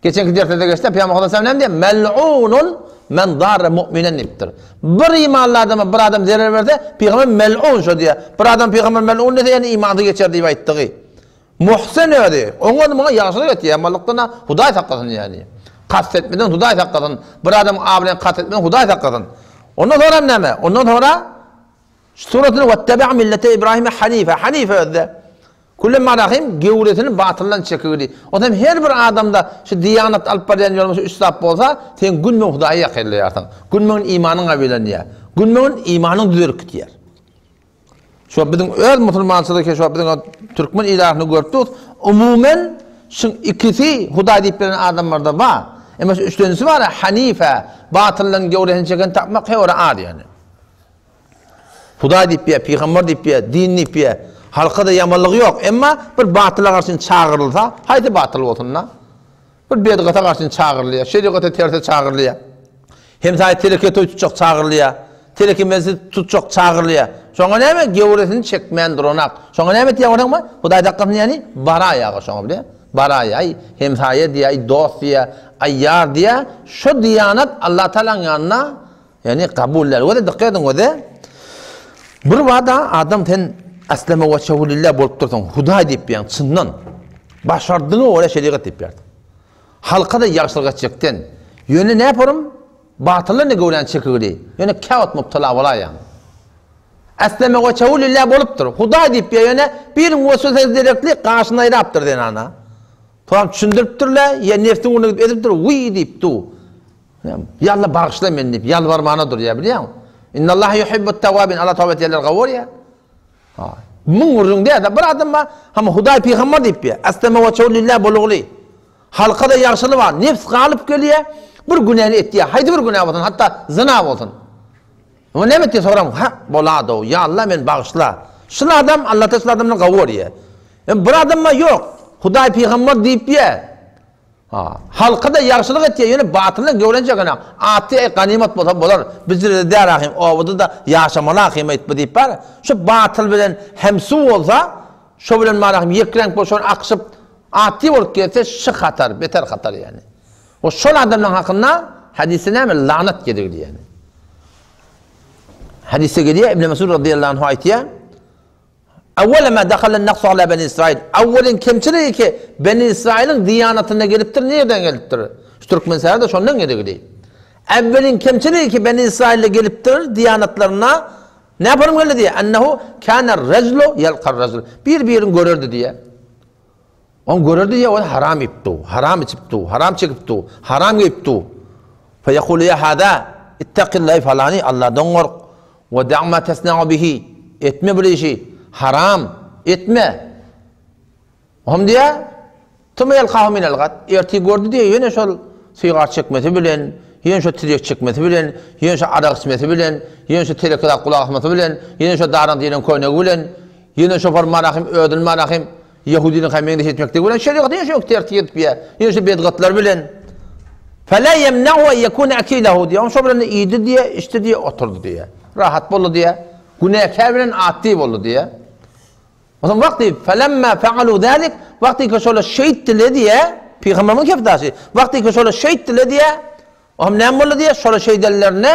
Geçenki derslerde geçdi, Pygamber sallallahu aleyhi ve sellem näme diýýär? Mel'unun men darra mu'minen diýipdir. Bir imanly adama bir adam zerer berse, pygamber mel'un şo diýýär. Bir adam pygamber mel'un diýse, ýani imansyz geçer diýip aýtdygy. Muhsin özi, oňa muňa ýagşylyk etýär, ýamanlykdan-a Hudaý saklasyn ýani. Kast etmeden Hudaý saklasyn. Bir adamyň abraýyny kast etmeden Hudaý saklasyn. Ondan soňra näme? Ondan soňra suratyny Wettebe millete Ibrahime hanife, hanife özde. Külle marahim gewresini batyldan çekigili. Ondan her bir adamda şu diýanat alyp barýan ýolumyz şu üç zat bolsa, sen günbe Hudaýa ýakynlaýarsyň. Günbe-gün imanyň gawilenýär. Günbe-gün imanyň düzelip gidýär. Şu biziň öz musulmançylyk şu biziň türkmen ilatyny görüp durus. Umumen şuň ikisi Hudaý diýip beren adamlarda bar. Emma şu üçlenjisi bar, Hanife, batyldan gewresini çeken tapmak he ora az ýani. Hudaý diýip ýa, pygamber diýip ýa, din diýip ýa, halka-da ýamanlygy ýok. Emma bir batyla garşy çagyrylsa, haýsy batyl bolsun-da? Bir bedgata garşy çagyrylýar, şerigata terse çagyrylýar. Hemsaýa teleke toý tutjak çagyrylýar. Teleke mejlis tutjak çagyrylýar. Şoňa näme gewresini çekmän duranak. Şoňa näme etýär görýäňmi? Hudaý saklasyn ýani baraýaga şoňa bilýä. Baraýa, aý hemsaýa diýä, aý dost diýä, aý ýar diýä. Şo diýanat Allah Tagalaň ýanynda Ýagny kabul däl. Göze dykgat ediň göze. Bir bada adam sen aslama weçehu lillah bolup dursaň, Hudaý diýip ýaň çyndan. Başardyňa görä şerigat diýip ýardyň. Halka-da ýagşylyk etjekden. Ýöne näporum batylla ne göwräni çekigili. Ýöne käwagt mubtala bolaýaň. Aslama weçehu lillah bolupdyr. Hudaý diýip ýa ýöne biriň weswesesi derekli gaşyny aýrapdyr zenana. Soňam düşündiripdirle, ýa nefsiň ugruna gidip edipdir, wiý diýip du. Ýa Alla bagyşla meni diýip ýalbarmana durýar bilýäňmi? Innallaha yuhibbut tawwabin Alla toba edýänleri gowy görýär. Ha. Muň gürrüň däl-de bir adam bar, hama Hudaý pygamber diýip ýa. Aslama weçehu lillah bolugly. Halka-da ýagşyly bar. Nefs galyp gelýär, bir günäni etýär. Haýsy bir günä bolsun, hatda zyna bolsun. Oňa näme etýär soram, ha, bolady-ow, ýa Alla meni bagyşla. Şul adam Alla şul adamdan gowy görýär. Emma bir adam bar, ýok. Hudaý pygamber diýip ýa. Ha, halka-da ýagşylyk etýär, ýöne batyldan göwrenjek ene, atdy eý ganymat bolsa bolar, bizde-de däl ahym, obada-da ýaşamaly ahym aýtma diýip bar. Şu batyl bilen hemsuw bolsa, şo bilen bar ahym ýek reňk bolup şony akyşyp, atdy bolup gelse, şy hatar, beter hatar ýagny. O şol adamlaryň hakynda hadysda näme lanat gedigdi ýagny. Hadysda gelýär, Ibn Mesud radiyallahu anhu aýtýar, Awwala ma dakhala naqsu ala beni Israil. Awwalyn kemçiligi ki Beni Israiliň diýanatynda gelipdir, nireden gelipdir? Şu Türkmenistana-da şondan geligidi. Awwalyn kemçiligi ki Beni Israilde gelipdir diýanatlarynda näparyň geldi diýýär. Ennehu kana rajulu ýalkar rajul. Bir-birini görerdi diýýär. On görerdi diýýär, ol haram iýip dur, haram içip dur, haram çekip dur, haram geýip dur. Feýekulu ýa hada ittaqillahi falany Allahdan gork. We da' ma tasna'u bihi etme bir işi haram etme. Hom diýýär, Tuma ýalkahu minel gat. Ertir gördi diýýär, ýene şol sigar çekmesi bilen, ýene şo tirýek çekmesi bilen, ýene şo arak içmesi bilen, ýene şo teleke zat gulak asmasy bilen, ýene şo daran diýlen köýnegi bilen, ýene şofar marahym, özüni marahym Ýehudynyňka meňzeş etmekligi bilen şerigaty ýene şo tertip edip ýa, ýene şo bedgatlar bilen. Fela ýemna'u en ýekune akilehu diýýär. Şo bilen iýdi diýýär, içdi diýýär, oturdy diýýär. Rahat boldy diýýär. Günäkär bilen atdy boldy diýýär. Onsoň wagty felemma faalu zalik, wagty ki şolar şeýtdile diýýär, pygamberimiziň kepdaşy, wagty ki şolar şeýtdile diýýär, Oňam näme boldy diýýär, şolar şeýdenlerine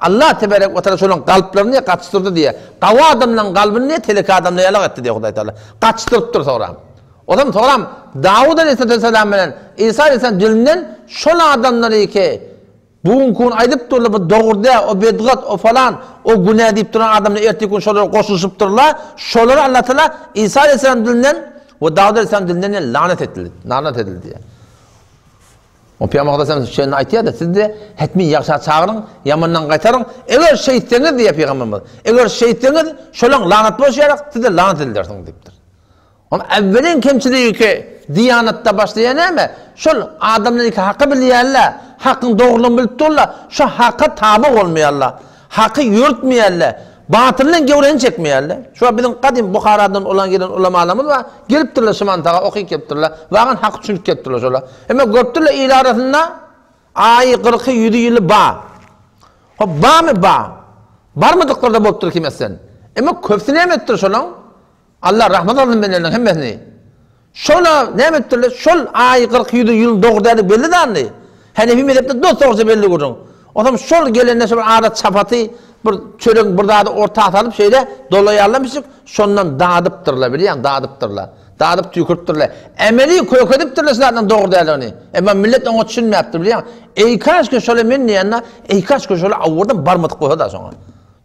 Allah teberek we taala şolaryň kalplaryny diýýär gaçdyrdy diýýär. Gawy adamlaryň kalbyny diýýär teleke adamlar ýalak etdi diýýär Hudaý taala. Gaçdyrypdyr soňram. Ozam soňram Dawud aleyhisselam bilen Isa aleyhisselam dilinden şol adamlary ki bu günki gün aýdyp durlar bu dogry däl, o bedgat, o falan, o günä diýip duran adamlar erteki gün şolara goşulyşypdyrlar. Şolary Allah taala Isa aleyhisselam dilinden we Dawud aleyhisselam dilinden lanet edildi. Lanet edildi diýýär. O Pygamber Aleyhisselam şeýle aýtýar-da, siz-de hetmi ýagşa çagyryň, ýamandan gaýtaryň. Eger şeýtseňiz diýýär Pygamberimiz, eger şeýtseňiz, şolaň lanat bolşy ýaly, siz-de lanat edilersiňiz diýipdir. Onuň äwwelin kemçiligi ki, diýanatda başlaýar näme? Şol adamlar iki haky bilýärler, hakyň dogrulygyny bilip durlar, şo haka taby bolmaýarlar, haky ýörütmeýärler. Batyldan gewreni çekmeýärler. Şu wagt biziň gadym Buharadan olan gelen ulamalarymyz bar, gelipdirler şu mantaga okyp gelipdirler. Wagan haky düşünip gelipdirler şolar. Emma görüpdirler il arasynda aýy, gyrky, ýüzi, ýyly ba. Hop bamy ba. Barmadyklar-da bolupdyr kimesen. Emma köpüsi näme edipdir şolaň? Allah rahmet alsyn bendeleriň hemmesini. Şola näme etdirler? Şol aý 40 ýüzi ýyl dogry däli belli zandy. Hanefi mezhepde dos dogruça belli gürrüň. Onsoň şol gelende şol bir ara çapaty bir çöregiň bir zady orta salyp şeýle dolaýarlarmyşyk, şondan dadypdyrlar bilýäň, dadypdyrlar. Dadyp tüýküripdirler. Emeli kökedipdirler şu zadyň dogry däldigini. Emma millet oňa düşünmäpdir bilýäň. Eý kaşki şola men diýende, eý kaşki şola awwardan barmadyk bolsa-da şoňa.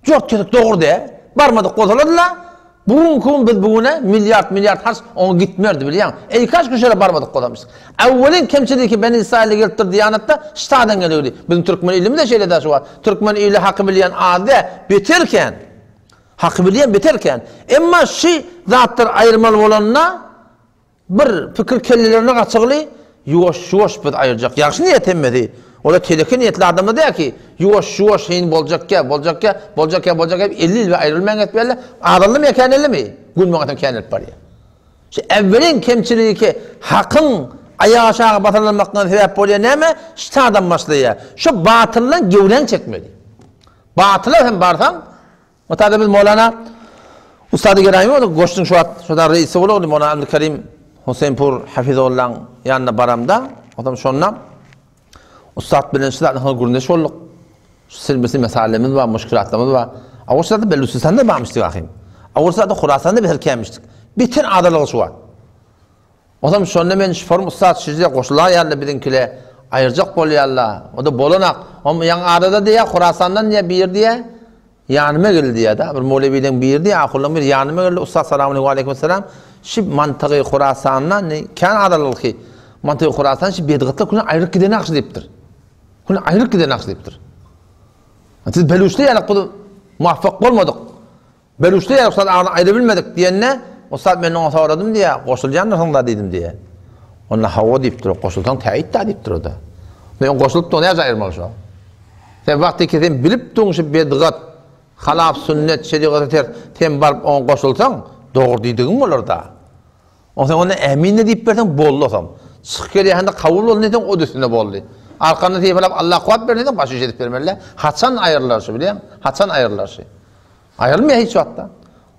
Jort kesik dogry dä. Barmadyk bolsalar-da Bu günki gün biz bu güne milliard milliard harç oňa gitmerdi bilýäň. Eý kaş köşere barmadyk bolamyş. Awwelin kemçiligi Beni Israilde gelipdir diýanatda ştadan geligdi. Biziň türkmen ilimizde şeýle da şu wagt. Türkmen ili haky bilýän az dä, beter kän. Haky bilýän beter kän. Emma şi zatlar aýyrmaly bolanda Bir pikir kellelerine gaçygly, ýuwaş-ýuwaş biz aýyrjak. Ýagşy niýet hemmesi. Olar teleke niýetli adamlar däl ki, ýuwaş-ýuwaş hin boljakýa, boljakýa, boljakýa, boljakýa diýip 50 ýyl bäri aýrylman gezip Azaldymy ýa känelimi? Gün-günden känelip barýar. Şu äwweliň kemçiligi ki, hakyň aýak aşagy basyrylmaklygyna sebäp bolýan näme? Ştadan başlaýar. Şu batyldan gewräň çekmeli. Batyla hem barsaň, Mutada biz Mowlana Ustady Gerami boldy, goşunyň şu wagt şoda reisi boldy, Mowlana Abdülkerim Huseýnpur Hafizullaň ýanyna baramda, onsoň şonda ussat bilen şu zatdan gürrüňdeş bolduk. Şu silmisi mesalemiz bar, muşkilatlarymyz bar. A o sırada Beluçistanda barmyşdyk ahym. A o sırada Horasanda beter kämişdik. Beter adalygy şu wagt. Onsoň şonda men şorum ussat şije goşulaýarlar biziňkile, aýyrjak bolýarlar. O-da bolanak. Oň ýaňy arada diýýär, Horasandan diýýär, biri diýýär, ýanyma geldi diýýär-de. Bir mowlewileň biri diýýär, ahullaň biri ýanyma geldi. Ussat salam aleýkum, waleýkim Şi mantygy Horasanda indi kän adalygy mantygy Horasan şi bedgatlar küne aýryk giden akşy diýipdir. Küne aýryk giden akşy diýipdir. Siz beluşly ýaly bu muvaffak bolmadyk. Beluşly ýaly ussat agzyny aýra bilmedik diýende, ussat men oňa soradym diýýär, goşulýandyrsyň-da diýdim diýýär. Onda hawa diýipdir, goşulsaň täýit-dä diýipdir o-da. Men goşulyp dur, näce aýyrmaly şo? Sen wagty ki sen bilip duň şu bedgat, halap sünnet, şerigata ters, sen baryp oňa goşulsaň, dogry diýdigiň bolar-da. Onsoň onda ämin-de diýip berseň boldy otam. Çykyp gelýände kabul boldy diýseň o-da üstünde boldy. Arkandan sypalap Allah kuwwat ber diýseň başy iş edip bermeli-dä. Haçan aýrylar şu bilýäňmi? Haçan aýrylar şu? Aýrylmaýar hiç wagtda.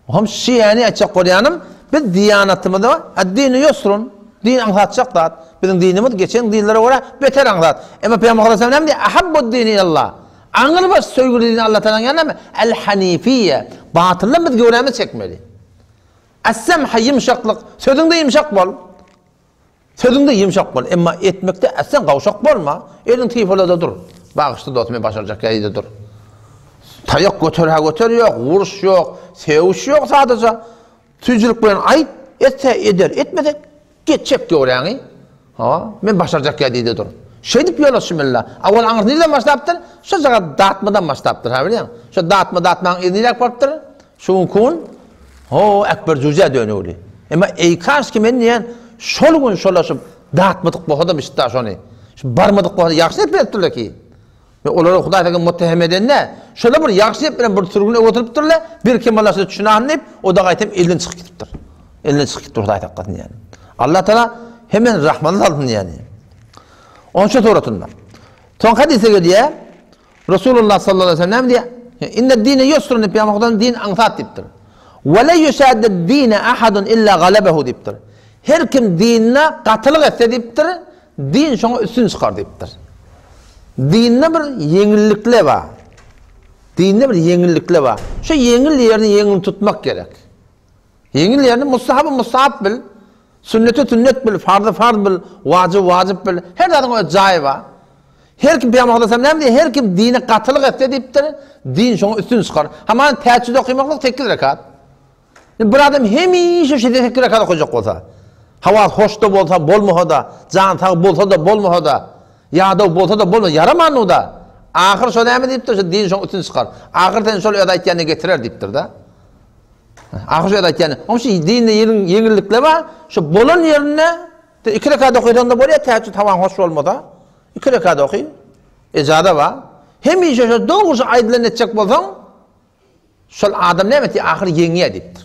Ohm şiäni aýtjak bolýanym, biz diýanatymyzda ad-dinu ýusrun, din aňsatjak zat. Biziň dinimiz geçen dinlere görä beter aňsat. Emma Pygamber sallallahu aleyhi ve sellem näme diýýär? Ahabbud-dini ilallah. Aňrybaş söýgüli din Allah Tagalaň ýanynda näme? El-hanifiýe. Batyldan biz göwrämizi çekmeli. As-semha ýumşaklyk. Sözüňde ýumşak bol. Sözüňde ýumşak bol, emma etmekde äslen gowşak bolma. Eliň typalada dur. Bagyşla dostum, men başarjak ýaýda dur. Taýak göter-hä göter ýok, uruş ýok, sögüş ýok sadaja. Süýjülik bilen aýt, etse eder, etmese geç çek göwräňi. Ha, men başarjak ýaýda dur. Şeýdip ýola şümilla. Awal aňyrsy nirden başlapdyr? Şojagaz datmadan başlapdyr, ha bilýäň. Şo datma datmaň yzy niräk barypdyr? Şu günki gün ho Ekber jüjä dönüwli. Emma eý kaşki men diýen şol gün şolaşyp datmadyk bolsadam işitda şony. Şu barmadyk bolsa ýagşy niyet beripdirler ki. We olara Hudaý tagala muttehem edende şola bir ýagşy niyet bilen bir sürgüne oturypdyrlar, bir kim Allah şola düşünan diýip, o da gaýtam elden çykyp gidipdir. Elden çykyp gidipdir Hudaý saklasyn ýani. Allah Taala hemen rahmatyny salsyn ýani. Onça suratynda. Soň hadise gelýär. Resulullah sallallahu aleyhi ve sellem näme diýýär? Inne dine ýusrun diýip, Pygamber Hudaýyň din aňsat diýipdir. Ve le ýuşadde dine ahadun illa galabehu diýipdir. Her kim dinine gatylyk etse diýipdir, din şoňa üstün çykar diýipdir. Dinde bir ýeňillikle bar. Dinde bir ýeňillikle bar. Şu ýeňil ýerini ýeňil tutmak gerek. Ýeňil ýerini mustahaby mustahap bil. Sünneti sünnet bil, farzy farz bil, wajyby wajyp bil. Her zadyň öz jaýy bar. Her kim Pygamber sallallahu aleyhi ve sellem näme diýýär? Her kim dine gatylyk etse diýipdir, din şoňa üstün çykar. Hamana täheccüd okymaklyk 8 rekat. Indi bir adam hemişe şu 8 rekat okajak bolsa, hawa hoş-da bolsa, bolmasa-da, jan sag bolsa-da, bolmasa-da, ýadaw bolsa-da, bolmasa, ýaraman-da. Ahyr şo näme diýipdir? Şu din şoňa üstün çykar. Ahyr seni şol öz aýtýanyna getirer diýipdir-de. Ahyr şu aýtýan, oň şu dinde ýeňillikler bar. Şu bolan ýerinde iki rekat okaýsaň da bolýar, täheccüd hawaň hoş bolmasa, iki rekat oky. Ejaza bar. Hemişe şu dogry şu aýdylan etjek bolsaň, Şol adam näme etýär? Ahyr ýeňýär diýipdir.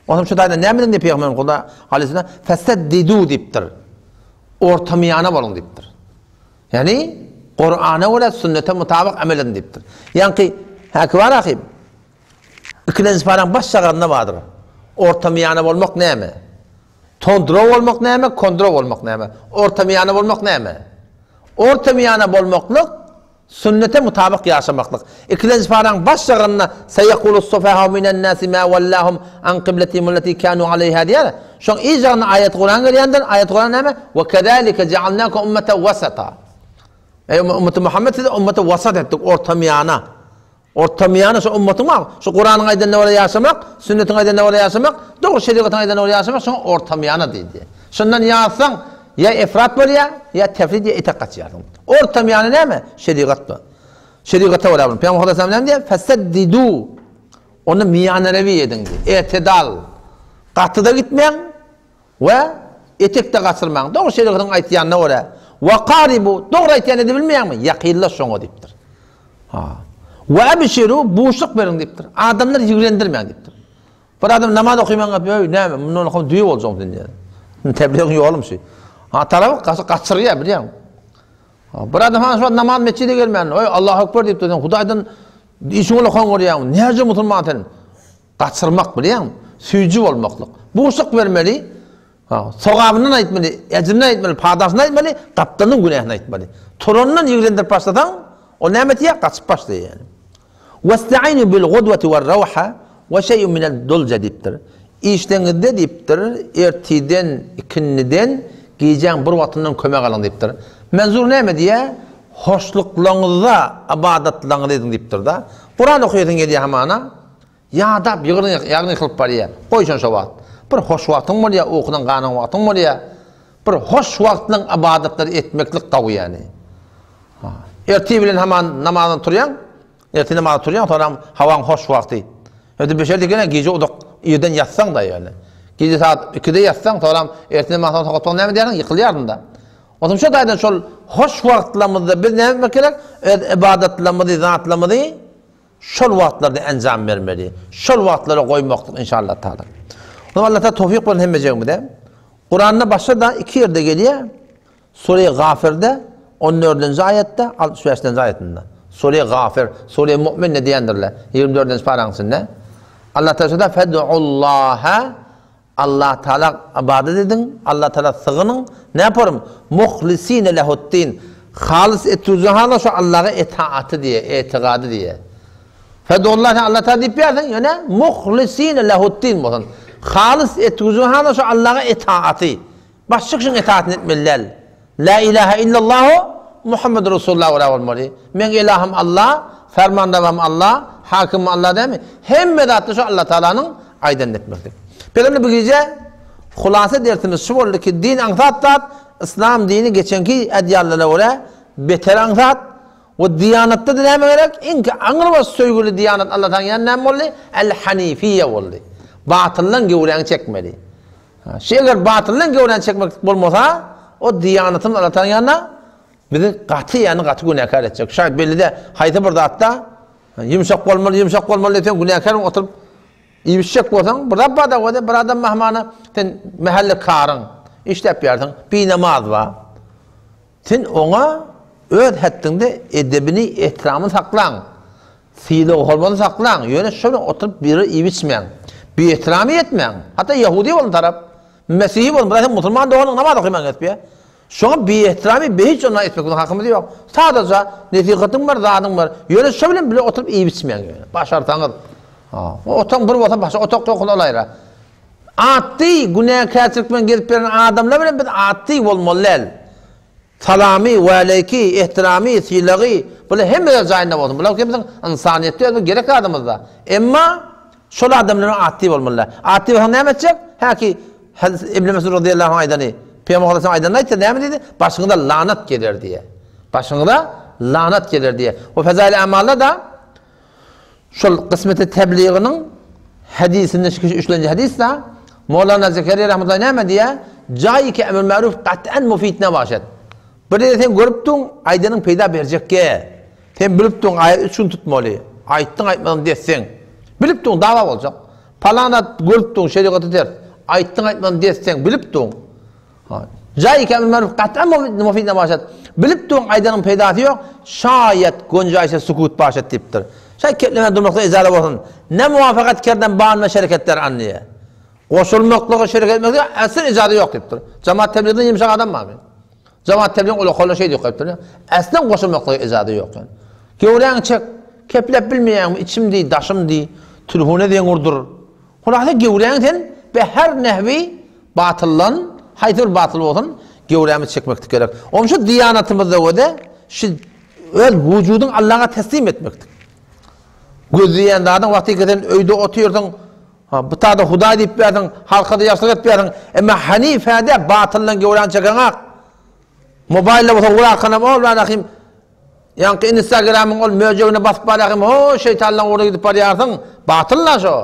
Onsoň şu taýdan näme diýdi Pygamberimiz Huda aleyhisselam? Feseddidu diýipdir. Ortamyýana boluň diýipdir. Ýagny Kur'ana görä sünnete mutabyk amel ediň diýipdir. Ýaňky häki bar ahim. Ikilenji paraň baş şagasynda bardyr. Ortamyýana bolmak näme? Tondro bolmak näme? Kondro bolmak näme? Ortamyýana bolmak näme? Ortamyýana bolmaklyk Sünnete mutabyk ýaşamaklyk. Ikilenji paraň baş jagynda Seýekulus-sufahau minen-nasi ma wallahum an kibletihimul-leti kanu aleýha diýýär. Şoň yz jagynda aýat Kuran gelýändir. Aýat Kuran näme? Ve kezalike jealnakum ummeten wasata. Eý ummeti Muhammed sizi ummeti wasat etdik, ortamyýana. Ortamyýana şu ummatyň bar. Şu Kuranyň aýdanyna görä ýaşamak, sünnetiň aýdanyna görä ýaşamak, dogry şerigatyň aýdanyna görä ýaşamak şoňa ortamyýana diýilýär. Şondan ýazsaň, ýa efrat bolýar, ýa tefrit, ýa etek gaçýarsyň. Ortamyýana näme? Şerigat bu. Şerigata görä bolmaly. Pygamber sallallahu aleyhi ve sellem näme diýýär? Feseddidu. Onda miýanerewi ediň diýýär. Etidal. Gaty-da gitmäň we etek-de gaçyrmaň. Dogry şerigatyň aýtýanyna görä. We karibu. Dogry aýtýan edip bilmeýäňmi? Ýakynlaş şoňa diýipdir. Ha. We ebşiru. Buşluk beriň diýipdir. Adamlary ýigrendirmäň diýipdir. Bir adam namaz okyman galyp, öý, näme, mundan okam düýe boljagyň sen diýýär. Tebligiň ýolum şu. Ha, talaby gaçy gaçyrýar, bilýäňmi? Ha, bir adam ha şu namaz metjide gelmän, öý, Allahu ekber diýip dursaň, Hudaýdan işiň olakan görýäň, näce musulman sen? Gaçyrmak bilýäňmi? Süýji bolmaklyk. Buşluk bermeli, ha, sogabyndan aýtmaly, ejrinden aýtmaly, padasyny aýtmaly, gapdalynyň günäsini aýtmaly. Turandan ýigrendirip başlasaň, ol näme etýär? Gaçyp başlaýar ýani. Westa'inu bil gudwati we rawha we şeý'un minel dulja diýipdir. Işleňizde diýipdir, ertiden, ikindiden, gijäň bir wagtyndan kömek alyň diýipdir. Menzur näme diýýär? Hoşluklaryňyzda ybadatlaryňyzy ediň diýipdir-de. Kuran okaýasyň gelýär hamana, ýadap ýygryň ýagny ýykylyp barýar. Goý şony şo wagt. Bir hoş wagtyň bolýar, ukudan ganan wagtyň bolýar. Bir hoş wagtlaň ybadatlary etmeklik gawy ýany. Ertir bilen haman namazdan turýaň, ertir namaza turýaň, soňam hawaň hoş wagty. Öte beşer diýen gije uzak irden ýatsaň da ýöne. Gije saat 2-de ýatsaň, soňam ertir namazdan soň näme diýýäň, ýykylýarsyň da. Onsoň şo taýdan şol hoş wagtlarymyzda biz näme etmek gerek? Öz ybadatlarymyzy, zatlarymyzy şol wagtlarda enjam bermeli. Şol wagtlara goýmaklyk inşallah taala. Onsoň Allah taala towfik bersin hemmejigimize. Kuranda başga-da iki ýerde gelýär. Sure Gafirde on dördünji aýatda, 65-nji aýatynda. Sure Gafir, Sure Mu'min ne diýendirler? 24-nji paraň içinde. Allah Taala şurada fed'ullaha Allah Taala ibadet ediň, Allah Taala sygynyň. Ne yaparym? Muhlisine lehuddin. Halis etüzi hala şu Allah'a etaaty diýe, etigady diýe. Fed'ullaha Allah Taala diýip ýersiň, ýöne muhlisine lehuddin bolsun. Halis etüzi hala şu Allah'a etaaty. Başga kişiň itaatini etmeli däl. La ilahe illallahu Muhammed Resulullah görä bolmaly. Meň ilahym Allah, fermanrewam Allah, hakimim Allah dämi? Hemme zatda şu Allah Taalanyň aýdanyny etmeklik. Pygamber bu gije hulasa dersimiz şu boldy ki, din aňsat zat, yslam dini geçenki edýanlara görä beter aňsat. We diýanatda-da näme gerek? Iňki aňrybaş söýgüli diýanat Allah Taala ýanynda näme boldy? El-Hanifiýe boldy. Batyldan göwräňi çekmeli. Şu eger batyldan göwräni çekmeklik bolmasa, o diýanatymyz Allah Taala ýanynda bizi gaty ýany gaty günäkär etjek. Şaýat belli-de haýsy bir zatda ýumşak bolmaly, ýumşak bolmaly diýseň günäkär oturyp iýip içjek bolsaň, bir zat bar-da bolsa, bir adam mahmana sen mähelle karyň, işläp ýarsyň, binamaz bar. Sen oňa öz hetdiňde edebini, ehtiramyny saklaň. Sylag-hormatyny saklaň, ýöne şo bilen oturyp biri iýip-içmäň. Biehtiramy etmäň. Hatda ýehudy bolsun tarap, mesihi bolsun, bir sen musulman doganyň namaz okaýman gezip ýa. Şoňa biehtiramy behiç ondan etmek biziň hakymyz ýok. Sadaja nesihatyň bar, zadyň bar. Ýöne şo bilen bile oturyp iýip-içmäň ýöne. Başarsaňyz. Ha, otagyň bir bolsa başga otak ýok ol aýra. Atdy günäkärçilik bilen gezip ýören adamlar bilen biz atdy bolmaly däl. Salamy, waleýki, ehtiramy, sylagy, bular hemmeler jaýynda bolsun. Bular biziň ynsanyýetde özümiz gerek zadymyzda. Emma şol adamlar bilen atdy bolmaly. Atdy bolsaň näme etjek? Häki Ibn Mesud radiyallahu anh aýdany, Pygamber sallallahu aýdanyny aýtdy, näme diýdi? Başyňyza lanat geler diýe. Başyňyza lanat geler diýe. O fezail amalda da Şol kysmeti tebligynyň hadysynda şu üçlenji hadysda Mowlana Zekeriýa rahmetullahi näme diýýär? Jaýy ki emr maruf kat'an mufid ne başet. Bir ýerde sen görüpdiň, aýdanyň peýda berjekge. Sen bilipdiň, aýat üç gün tutmaly. Aýtdyň, aýtmadyň desseň. Bilip duň dawa boljak. Palan zat görüp duň şerigata ters. Aýtdyň aýtmadyň desseň bilip duň. Jaý ki emr maruf gat'an mufid nabaşat. Bilip duň aýdanyň peýdasy ýok. Şaýat gonjaýşa sukut başat diýipdir. Şaý keplemän durmakda ejara bolsun. Ne muwafakat kerden banma şereketler an diýe. Goşulmaklyga şerek etmeklige aslen ijaza ýok diýipdir. Jamaat tebliğden ýumşak adam barmy? Jamaat tebliğ ulakallar şeý diýip goýupdyr. Aslen goşulmaklyga ijaza ýok ýani. Göwräňi çek, kepläp bilmeýäňmi, içim diý, daşym diý, tilhune zeňurdyr. Hulasa göwräňi sen be her nehwi batyldan, haýsy bir batyl bolsun, göwrämizi çekmeklik gerek. Onuň şu diýanatymyzda we-de şu öz wujudyň Allaha teslim etmeklik. Gözleýän zadyň wagty sen öýde otyrsyň, Ha, bu tada Hudaý diýip berdiň, halka-da ýagşylyk edip berdiň. Emma Hanifä-de batyldan göwräňi çekeňak. Mobaýlda bolsa gulakanam ol barahym. Ýaňky Instagramyň ol möjegine basyp barahym, ho şeýtanlaň ugruna gidip barýarsyň. Batyl-la şo.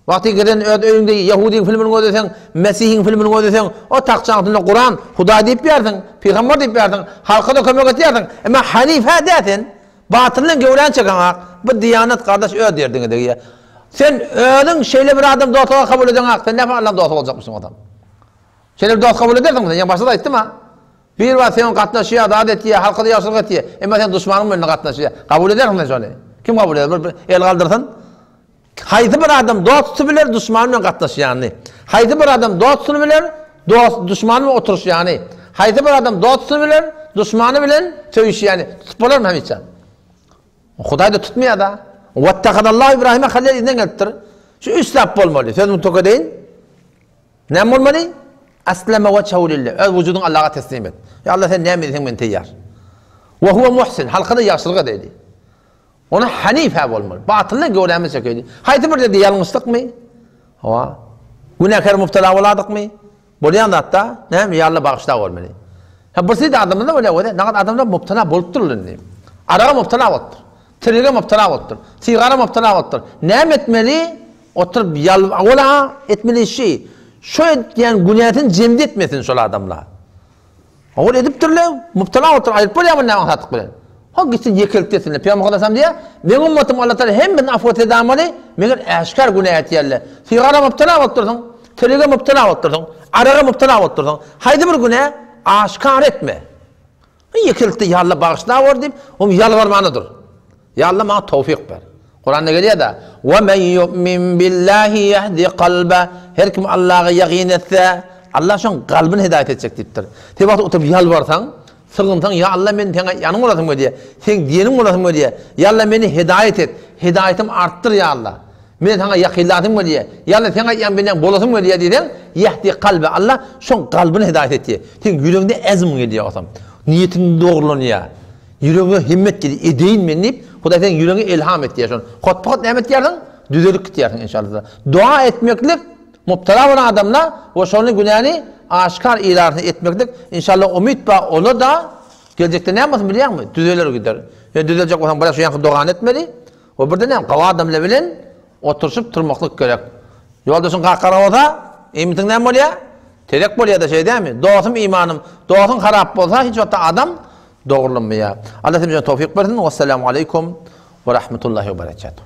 Wagty giden öz öýüňde ýahudyň filmini gözleseň, mesihiň filmini gözleseň, o takçaň üstünde Kuran, Hudaý diýip berdiň, pygamber diýip berdiň, halka-da kömek etýärsiň. Emma Hanifä-dä sen. Batyldan göwräni çekeňak. Bu diýanat gardaş öz derdiňe degýär. Sen özüň şeýle bir adam dostluga kabul edeňak, sen näme Allaň dosty boljakmyşyň o zaman? Şeýle bir dost kabul edersiňmi sen? Ýa başda-da aýtdym-a. Bir wagt sen gatnaşýar, zat etýär, halka-da ýagşylyk etýär. Emma sen duşmanyň bilen gatnaşýar. Kabul edersiňmi sen şony? Kim kabul eder? Bir el galdyrsyn. Haýsy bir adam dost tutup biler duşmany bilen gatnaşýanyny? Haýsy bir adam dost tutuny biler dost duşmany bilen oturyşýany? Haýsy bir adam dost tutuny biler duşmany bilen söýüşýäni? Tutup bolarmy hemişe? Hudaý-da tutmaýar-da. Wattahadallahu Ibrahime halil yzyndan gelipdir. Şu üç zat bolmaly. Sözümi tokadeýin. Näme bolmaly? Aslama wejhehu lillah. Öz wujudyňy Allaha teslim et. Ýa Allah sen näme diýseň men teýýar. Wa huwa muhsin. Halka-da ýagşylyk edeýdi. Ona hanyf-hä bolmaly. Batyldan göwrämiz çekeýdi. Haýsy bir ýerde ýalňyşdykmy? Hawa. Günäkär mubtala boladykmy? Bolýan zatda, näme, ýa Alla bagyşla gör meni. Hä, bir side adamlar bolýar weli, nagat adamlar mubtala bolupdyrlar indi. Araga mubtala bolupdyr. Tirlige mubtala bolupdyr. Sigara mubtala bolupdyr. Näme etmeli? Oturyp ýal, ol-a etmeli işi. Şo etýän günäsini jemdi etmesin şol adamlar. Ol edipdirle, mubtala bolupdyr, aýryp bolýarmy näme aňsatlyk bilen? Ha gitsin ýekelikde etsinler. Pygamber aleyhisselam diýýär, Meň ummatym Allah Taala hemmesini afw etse damaly, meger äşgär günä etýärler. Sigara mubtala bolupdyrsyň, tirlige mubtala bolupdyrsyň, araga mubtala bolupdyrsyň. Haýsy bir günä aşgär etme. Ýekelikde ýa Allah bagyşlawor diýip, oň ýalbarmana dur. Ýa Alla maňa towfyk ber. Kuranda gelýär-de, Wa men yu'min billahi yahdi kalba. Her kim Allaha ýagyn etse, Allah şoň kalbyny hidaýat etjek diýipdir. Sen wagt oturyp ýalbarsaň, sygynsaň, ýa Alla men saňa ýanyň bolasym gelýär, seň diýeniň bolasym gelýär. Ýa Alla meni hidaýat et, hidaýatymy artdyr ýa Alla. Men saňa ýakynlasym gelýär. Ýa Alla seň aýtýan bendäň bolasym gelýär diýseň, yahdi kalba. Alla şoň kalbyny hidaýat etýär. Seň ýüregiňde ezm gelýär o zaman. Niýetiň dogrulanýar. Ýüregiňe himmet gelýär, edeýin men diýip, Hudaý seniň ýüregiňe elham etýär şony. Hotba-hot näme etýärsiň? Düzelip gitýärsiň inşallah. Doga etmeklik mubtala bolan adamda we şony günäni aşgär il arasyna etmeklik inşallah umyt bar, ola-da geljekde näme bolsun bilýäňmi? Düzeler gider. Ýöne düzeljek bolsaň biraz şu ýaňky dogany etmeli we birden näme gowy adamlar bilen oturyşyp turmaklyk gerek. Ýoldaşyň gahgara bolsa, iýmitiň näme bolýar? Telek bolýar-da şeý dälmi? Dostum imanym, dostuň harap bolsa hiç wagtda adam dogrulanmaýar. Allah hemmämize towfyk bersin. Wessalamu aleýkum we rahmetullahi we berekatuh.